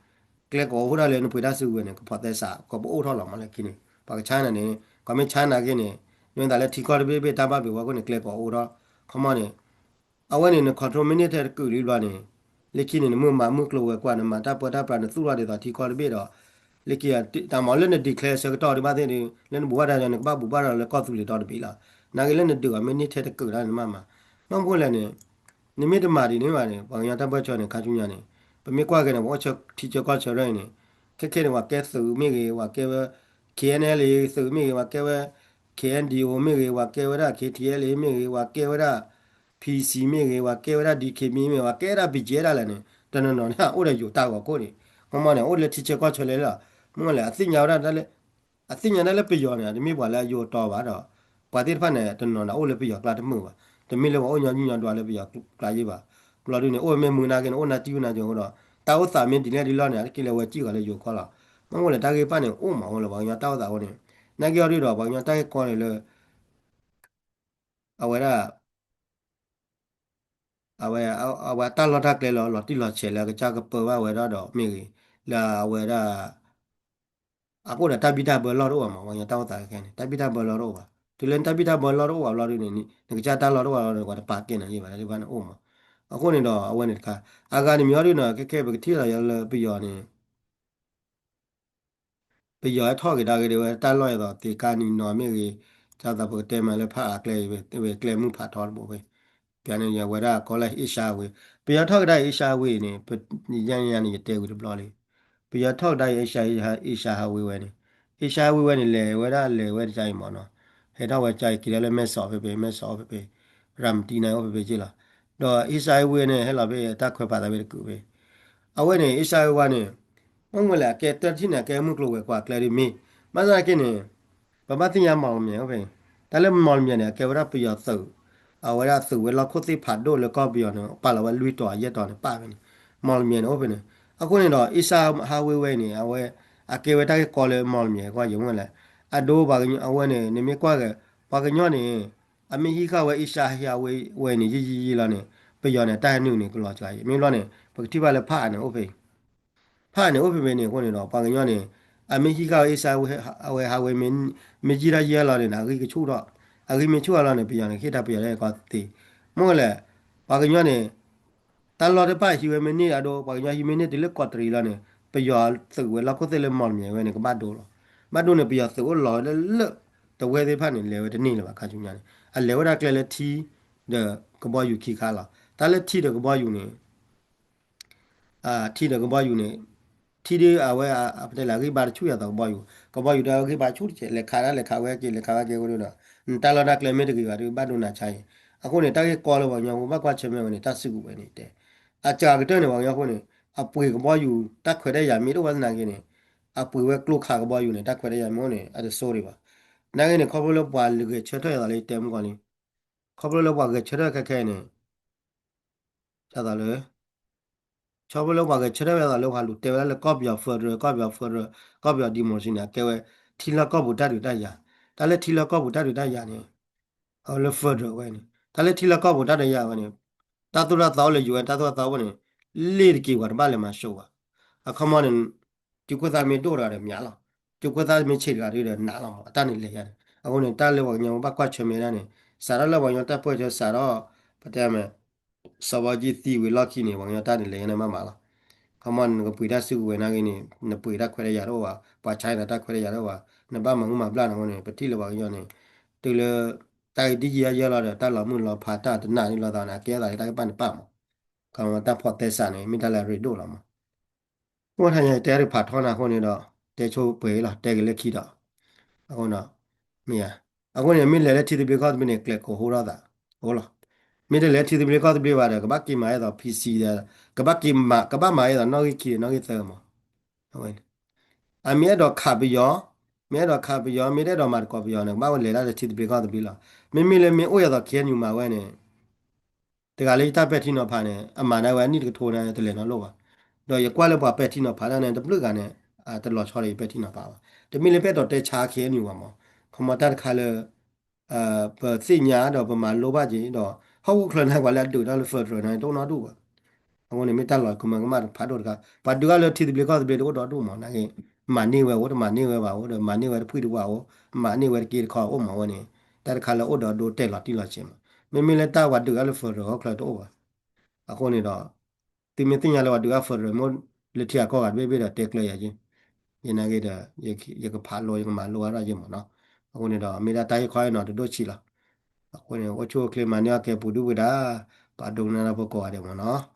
ကျဲကီအိၣ်ဒၣ်လၢနပှ့ၤတၢ်စုကဝဲၤန့ၣ် ကဖိးသဲစး ကပအိၣ်ထီၣ်လီၤမးလၢခံန့ၣ် ပှၤက China န့ၣ် ပှၤမ့ၢ် China က့ၤန့ၣ် နမ့ၢ်သးလၢထံကီၢ်တဘ့ၣ်ဘ့ၣ်တၢ်ဘၣ်ဘျုးဝဲအဃိန့ၣ် ကျဲကီအိၣ်ထီၣ် ခီမီန့ၣ် အဝဲန့ၣ် န control မ့ၢ်န့ၢ်ထဲတကုာ်လံဘျီန့ၣ် လၢခံန့ၣ် နမ့ၢ်မၤမုၢ်ကျိၤဝဲၤကွာ် နမၤတၢ်ပၢတၢ်ပြး နသူၣ်ထီၣ်ဒ်သိးထံကီၢ်တဘ့ၣ်ဒီး လၢခံ တၢ်မၤလၢန declare ဆၢကတီၢ်ဒံးဘၣ်သ့ၣ်ဒီး လၢနဘူၣ်ဘၣ်တၢ်ဒီး နကဘၣ်ဘူၣ်ဘၣ်ဒီးလၢကီၢ်သူလ့ၤတီတဘ့ၣ်လီၤ. နာ်က့လၢနဒုးအီၤမ့ၢ်န့ၢ်ထဲတကုာ်ဒၣ်နမ့ၢ်မၤ ဘၣ်မနုၤဃိလဲၣ်န့ၣ် နမ့ၢ်တမၤဒ်န့ၣ်ဘၣ်န့ၣ် ပှၤကညီတၢ်ပၢၢ်ဆၢန့ၣ် ခါဆူညါန့ၣ် ပမ့ၢ်ကွၢ်က့ၤန့ၣ် ပအိၣ်ဆၢထံဆၢကီၢ်ဆၢရဲၣ်အံၤန့ၣ် ခဲခဲန့ၣ် ပှၤကဲသုးမ့ၢ်ဂ့ၤ ပှၤကဲဝဲ K N L A သုးမ့ၢ်ဂ့ၤ ပှၤကဲဝဲ K N D O မ့ၢ်ဂ့ၤ ပှၤကဲဝဲဒၣ် K T L A မ့ၢ်ဂ့ၤ ပှၤကဲဝဲဒၣ် P C မ့ၢ်ဂ့ၤ ပှၤကဲဝဲဒၣ် D K B မ့ၢ်ဂ့ၤ ပှၤကဲဒၣ် B G F ဒၣ်လဲာ်န့ၣ် တနီၤနီၤန့ၣ် အိၣ်ဒီးယိၤတၢ်ဂီၤခိၣ်န့ၣ် ခီမီန့ၣ် အိၣ်လၢထံဆၢကီၢ်ဆၢလဲၣ်လီၤ. မ့ၢ်လဲၣ် အသ့ၣ်ညါဝဲဒၣ် အသ့ၣ်ညါဒၣ်လၢပယီၤန့ၣ် တမ့ၢ်ပှၤလၢအယိၤတီဘၣ်ဒီး ပှၤသ့ၣ်တဖၣ်န့ၣ် တနီၤန့ၣ် အိၣ်လၢပယီၤကျါတမုာ်ဘၣ် တမ့ၢ်လၢပှၤအိၣ်ညီနုၢ်ညီဒွးလၢပယီၤကျါယ့ၢ်ဘၣ်. ဘျီဒုန့ၣ် အိၣ်မ့ၢ်မုာ်နာ်က့န့ၣ် အိၣ်နၢ်တံၢ်ဝဲနၢ်က့ၤအဃိဒီး တၢ်အိၣ်သးမ့ၢ်ဒ်လဲၣ်ဒ်လဲၣ်န့ၣ် အတက့ၢ်လၢဝဲစံၣ်ဃီၤလၢယိၤကီၢ်လီၤ. မ့ၢ်လဲၣ် တၢ်ဂ့ၢ်တဖၣ်န့ၣ် အိၣ်မးအိၣ်လၢပှၤကညီတၢ်အိၣ်သးအဃိန့ၣ် နာ်က့အီၤဒုဒီး ပှၤကညီတၢ်ဂ့ၢ်ကီန့ၣ်လၢ အဝဲဒၣ် အဝဲ အဝဲတၢ်လီၢ်တၢ်ကျဲလီၤ လီၤတံၢ်လီၤဆဲးလၢအကစၢ်ကပၢဘၣ်ဝဲဒၣ်ဒီးမ့ၢ်ဂ့ၤ လၢအဝဲဒၣ် အကအိၣ်ဒီးတၢ်ဘံၣ်တၢ်ဘၢလီၢ်တအိၣ်ဘၣ်မး ပှၤကညီတၢ်အိၣ်သးခဲခဲန့ၣ် တၢ်ဘံၣ်တၢ်ဘၢလီၢ်တအိၣ်ဘၣ်. တုၤလၢနတၢ်ဘံၣ်တၢ်ဘၢလီၢ်တအိၣ်ဘၣ်ဘျီဒုန့ၣ် နကစၢ်တၢ်လီၢ်တအိၣ်ဘၣ်ဘျီန့ၣ် ပှၤတပာ်ကဲနၤယ့ၢ်ဘၣ် တၢ်သ့ၣ်တဖၣ်န့ၣ်အိၣ်မး. အဃိန့ၣ်ဒီး အဝဲန့ၣ်တခါ အဂၤန့ၣ်မ့ၢ်အီၤဒုနီၤ ခဲခဲပကထံၣ်လီၤယၤလၢပယီၤန့ၣ် ပယီၤဟဲထီၣ်က့ၤဒၣ်ဂ့ၤဒ်ဝဲတၢ်လီၢ်အသိး သ့ၣ်ကါနံၤနီၤမ့ၢ်ဂ့ၤ, ဒ်သိးပကတဲမးလၢဖးအါကျဲအံၤ ဝဲကျဲမုၢ်ဖးထီတဘိဖဲ, ပှၤန့ၣ်ယဝဲဒၣ်ကီလၢ Asia Highway, ပယီၤထီၣ်ကဒါအံၤ Asia Highway န့ၣ် ယဲန့ၣ်ယတဲဝံၤတဘျီလံ, ပယီၤထီၣ်ကဒါအံၤ Asia Asia Highway ဝဲန့ၣ်, Asia Highway ဝဲန့ၣ် လဲၤဝဲဒၣ်လဲၤဝဲတခါအံၤမ့ၢ်နီၤ, ဟဲထီၣ်ဝဲတခါအံၤက့ၤလၢ မဲဆီးဖဲဖဲ မဲဆီးဖဲဖဲ, ရၤမတံန့ၣ်အိၣ်ဖဲဖဲက့လီၤ, ဒီး Asia Highway န့ၣ် ဟဲလီၤဖဲတၢ်ခွဲးဖးသးဖဲတကုာ်ဖဲ အဝဲန့ၣ် Asia Highway န့ၣ် မ့ၢ်ဝဲလဲၣ် အကဲတၢ်ထံၣ်န့ၣ် အကဲမုၢ်ကျိၤဝဲၤကွာ်ကျဲဒ်မ့ၢ်, ဘၣ်ဆၣ်သနာ်က့န့ၣ် ပဘၣ်သ့ၣ်ညါ မီၣ်လမၠဲၣ်အိၣ်ဖဲန့ၣ်, တၢ်လၢမီၣ်လမၠဲၣ်န့ၣ် အကဲဝဲဒၣ်ပယီၤသုး, အဝဲဒၣ်သုးဝဲၤလီၢ်ခိၣ်သ့ၣ်ဖးဒိၣ်လၢကီၢ်ပယီၤန့ၣ် ပာ်လီၤဝဲလွံၢ်တီၤယဲၢ်တီၤန့ၣ် ပာ်ဖဲန့ၣ်, မီၣ်လမၠဲၣ်န့ၣ်အိၣ်ဖဲန့ၣ်, အဃိန့ၣ်ဒီး Asia Highway ဝဲန့ၣ် အဝဲ အကဲဝဲတၢ်ဂ့ၢ်ကီလၢမီၣ်လမၠဲၣ်ကွၢ်ယဲၢ်မ့ၢ်လဲၣ်, အဒိပှၤကညီအဝဲန့ၣ် နမ့ၢ်ကွၢ်ဂ့ၤ ပှၤကညီန့ၣ် အမ့ၢ်ဟံးဃာ်ဝဲ Asia Highway ဝဲန့ၣ် ယံာ်ယံာ်ယံာ်လီၤန့ၣ် ပယီၤန့ၣ် တၢ်ဟဲနုာ်န့ၣ် ကလီၤစှၤအံၤ မ့ၢ်ဘျီန့ၣ် ပကထံၣ်ဘၣ်လၢဖးအါန့ၣ်အိၣ်ဖဲအံၤ, ဖးအါန့ၣ်အိၣ်ဖဲဖဲန့ၣ်အဃိန့ၣ်ဒီး ပှၤကညီန့ၣ် အမ့ၢ်ဟံးဃာ်ဝဲ Asia Highway မ့ၢ်ယံာ်ထီၣ်ယံာ်လီၤန့ၣ် အဂံၢ်ကဆူၣ်ထီၣ်, အဂံၢ်မ့ၢ်ဆူၣ်အါလီၤန့ၣ် ပယီၤန့ၣ် ဟ့ၣ်တၢ်ပယီၤလၢကီၢ်သ့, မ့ၢ်လဲၣ်, ပှၤကညီန့ၣ် တၢ်လီၢ်တဖၣ်ဟံးဝဲမ့ၢ်န့ၢ်အဒိ ပှၤကညီဟံးမ့ၢ်န့ၢ်တုၤလၢကီးတရံးလီၤန့ၣ် ပယီၤသုးဝဲၤလီၢ်ခိၣ်သ့ၣ်လၢမီၣ်လမၠဲၣ်ဝဲန့ၣ် ကဘၣ်ဒိလီၤ. ဘၣ်ဒိန့ၣ် ပယီၤသုးအိၣ်လီၤဝဲလၢ လၢ တဝဲသ့ၣ်တဖၣ်န့ၣ် လဲၤဝဲတန့ၢ်လၢၤဘၣ် ခါဆူညါန့ၣ် အလဲၤဝဲဒၣ်ကျဲလၢထံဒီးကဘီယူၤခံခါလီၤ. တၢ်လၢထံဒီးကဘီယူၤန့ၣ် ထံဒီးကဘီယူၤန့ၣ် ထံဒီးအဝဲ ပတဲလၢအဂံၢ်ဘါတဆူၣ်ယၤသီးကဘီယူၤ, ကဘီယူၤဒီးအဂံၢ်ဘါဆူၣ်တကဲး လဲၤခးဒၣ်လဲၤခးဝဲက့ၤ လဲၤခးဝဲက့ၤအဃိန့ၣ်ဒီး နတၢ်လီၢ်တၢ်ကျဲမ့ၢ်တဂ့ၤဘၣ်ဒီး ဘၣ်ဒိနးဆါအံၤ, အဃိန့ၣ် တၢ်ဂ့ၢ်ကီလၢပှၤကညီဖိဘၣ်ကွၢ်ဆၢၣ်မဲာ်ဝဲန့ၣ် တၢ်စုကဝဲၤန့ၣ်တဲ, အစှၤကတၢၢ်န့ၣ် ပှၤကညီဖိန့ၣ် အပှ့ၤကဘီယူၤ တၢ်ခွဲးတၢ်ယာ်မ့ၢ်တအိၣ်ဝဲသနာ်က့န့ၣ် အပှ့ၤဝဲကျိခးကဘီယူၤန့ၣ် တၢ်ခွဲးတၢ်ယာ်မ့ၢ်အိၣ်န့ၣ် အတဆိဒံးဘၣ်. နာ်က့န့ၣ် ခီဖျိလၢပှၤဂဲၤဆၢထၢၣ်အသးလၢယတဲမုၢ်ကီၢ်လံ, ခီဖျိလၢပှၤဂဲၤဆၢထၢၣ်ခဲခဲအံၤန့ၣ် ဒ်သိးလၢ ခီဖျိလၢပှၤဂဲၤဆၢထၢၣ်ဝဲအသးလၢပှၤလူၤတဲဝဲဒၣ်လၢကီၢ်ပယီၤ federal ကီၢ်ပယီၤ federal ကီၢ်ပယီၤ democracy န့ၣ် အကဲဝဲ ထံလီၢ်ကီၢ်ပူၤတၢ်ဒုးတၢ်ယၤ, တၢ်လၢထံလီၢ်ကီၢ်ပူၤတၢ်ဒုးတၢ်ယၤန့ၣ် အဝဲလၢ federal ဝဲန့ၣ် တၢ်လၢထံလီၢ်ကီၢ်ပူၤတၢ်ဒုးယၤဝဲန့ၣ် တၢ်သိၣ်တၢ်သီအိၣ်လၢ ယူၢ်အ့ၣ် တၢ်သိၣ်တၢ်သီအိၣ်န့ၣ် လ့ၣ်တက့ၤပှၤတဘၣ်လဲၤမၤစိးဘၣ်. အခီမီန့ၣ် ကၠိခိၣ်သၣ်မ့ၢ်ဒိၣ်တဂၤဒီးမၠးလီၤ, ကၠိခိၣ်သၣ်မ့ၢ်ဆံးတဂၤဒီးနးလီၤမး အတၢ်န့ၣ်လဲၤယၤန့ၣ်. အဃိန့ၣ် တၢ်လၢပှၤကညီဘၣ်ကွၢ်ဆၢၣ်မဲာ်ဒၣ်န့ၣ် စးထီၣ်လၢပှၤကညီတၢ်ပၢၢ်ဆၢစးထီၣ် ပတဲမ့ၢ် စီၤဘီကံၣ်သံဝံၤလီၢ်ခံန့ၣ် ပှၤကညီတၢ်န့ၣ်လဲၤယၤန့ၣ်မးမးလီၤ. ခီမီ နကပှ့ၤတၢ်စုကဝဲၤနာ်က့န့ၣ် နပှ့ၤတၢ်ခွဲးတၢ်ယာ်တအိၣ်ဘၣ်, ပှၤဆါန့ၣ်တၢ်ခွဲးတၢ်ယာ်တအိၣ်ဘၣ်, နဘၣ်မၤမုာ်မၤဘျါန့ၣ်အဃိန့ၣ် ပထံၣ်လၢပှၤကညီန့ၣ် တုၤလၢ တၢ်ဂ့ၢ်ဒ်ယံာ်ယဲလီၤဒီး တၢ်လီၤမုၢ်လီၤဖးတၢ်တနာ်န့ၣ်လီၤသးန့ၣ် အကဲအသးလၢတၢ်ကပၣ်န့ၣ်ပၣ်မး. ခီမီ တၢ်ဖီၣ်သဲစးန့ၣ် မ့ၢ်တၢ်လၢအရ့ဒိၣ်လီၤမး. အိၣ်ထါညါ တဲတဖးထီနၤအဃိန့ၣ်ဒီး တဲဆိပှဲၤလီၤ တဲက့ၤလၢခံဒီး အဃိဒီး မ့ၢ်ဧါ. အဃိန့ၣ် မ့ၢ်လဲၤလၢထံသဘျ့ကီၢ်သဘျ့န့ၣ် ကျဲၤကိးဟိထီၣ်သး အိၣ်လီၤ. မ့ၢ်တလဲၤထံသဘျ့ကီၢ်သဘျ့ဘၣ်ဒီး ကဘၣ်က့ၤမၤအဲၣ်သိး PC ဒီး ကဘၣ်က့ၤမၤ ကဘၣ်မၤအဲၣ်သိးနီၣ်ဂံၢ်ခံဒီးနီၣ်ဂံၢ်သၢမး. အဝဲန့ၣ် အမ့ၢ်အဲၣ်ဒိးခးပယီၤ, မ့ၢ်အဲၣ်ဒိးခးပယီၤ မ့ၢ်တအဲၣ်ဒိးမၤသကိးပယီၤန့ၣ် ကဘၣ်ဝဲလဲၤဒၣ်လၢထံသဘျ့ကီၢ်သဘျ့လီၤ. မ့မ့ၢ်လၢမ့ၢ်အိၣ်ယၤသိး KNU မၤဝဲန့ၣ် တဂၤလၢယတၢ်ပဲာ်ထံနီၤဖးန့ၣ် အမၤဒၣ်ဝဲအနံၣ်တကထိန့ၣ် တလဲၤနီတလိၣ်ဘၣ်. ဒီးယကွၢ်လၢပှၤပဲာ်ထံနီၤဖးတၢ်န့ၣ် တဘျုးဂၤန့ၣ် တလီၤဆီဒီးယပဲာ်ထံနီၤဖးဘၣ်. တမ့ၢ်လၢပအဲၣ်ဒိးတဲဆါ KNU ဘၣ်မး, ခီမီ တၢ်တခါလၢ ပသ့ၣ်ညါဒီးပမၤလိဘၣ်က့ၤဒီး ဟီၣ်ခိၣ်ချၢန့ၣ် ပှၤလၢအဒုးတၢ်လၢ federal န့ၣ် တအိၣ်နီတဒူၣ်ဘၣ်. အဃိန့ၣ် မ့ၢ်တၢ်လီၤကမၢကမၣ်တဖးဒိၣ်တခါ, ပှၤဒုးတၢ်လၢထံသဘျ့ကီၢ်သဘျ့တအိၣ်ဒီဒူၣ်မး နာ်က့ မၤန့ၢ်ဝဲအိၣ် တမၤန့ၢ်ဝဲဘၣ်အိၣ် ဒီးမၤန့ၢ်ဝဲတဖှံတဝးအိၣ် မၤန့ၢ်ဝဲတက့တခီအိၣ်မးဝဲန့ၣ် တၢ်တခါလၢအိၣ်ဒီးဒိတဲာ်လီၤတံၢ်လီၤဆဲးမး. မ့မ့ၢ်လၢတၢ်ပှၤဒုးတၢ်လၢ federal ဟီၣ်ခိၣ်ချၢတအိၣ်ဘၣ်. အဃိန့ၣ်ဒီး သုမ့ၢ်သ့ၣ်ညါလၢပှၤဒုးတၢ်လၢ federal မ့ၢ်လၢထံဂၤကီၢ်ဂၤတဘ့ၣ်ဘ့ၣ်ဒီးတဲကျၢၤယၤက့ၤ, ယနာ်က့ဒီး ယကဖးလိ ယကမၤလိအါထီၣ်က့ၤမးနီၤ. အဃိန့ၣ်ဒီး မ့ၢ်ဒၣ်တၢ်ဟ့ၣ်ခီဟ့ၣ်နီၤတဒိၣ်ဆံးလီၤ. အဃိန့ၣ် အိၣ်ဆူၣ်အိၣ်ချ့မၤန့ၢ်အီၣ်ကဲပူၤဒုပူၤဒါ, ပှၤဒိကနၣ်တၢ်ဖိကိးဂၤဒဲးမးနီၤ.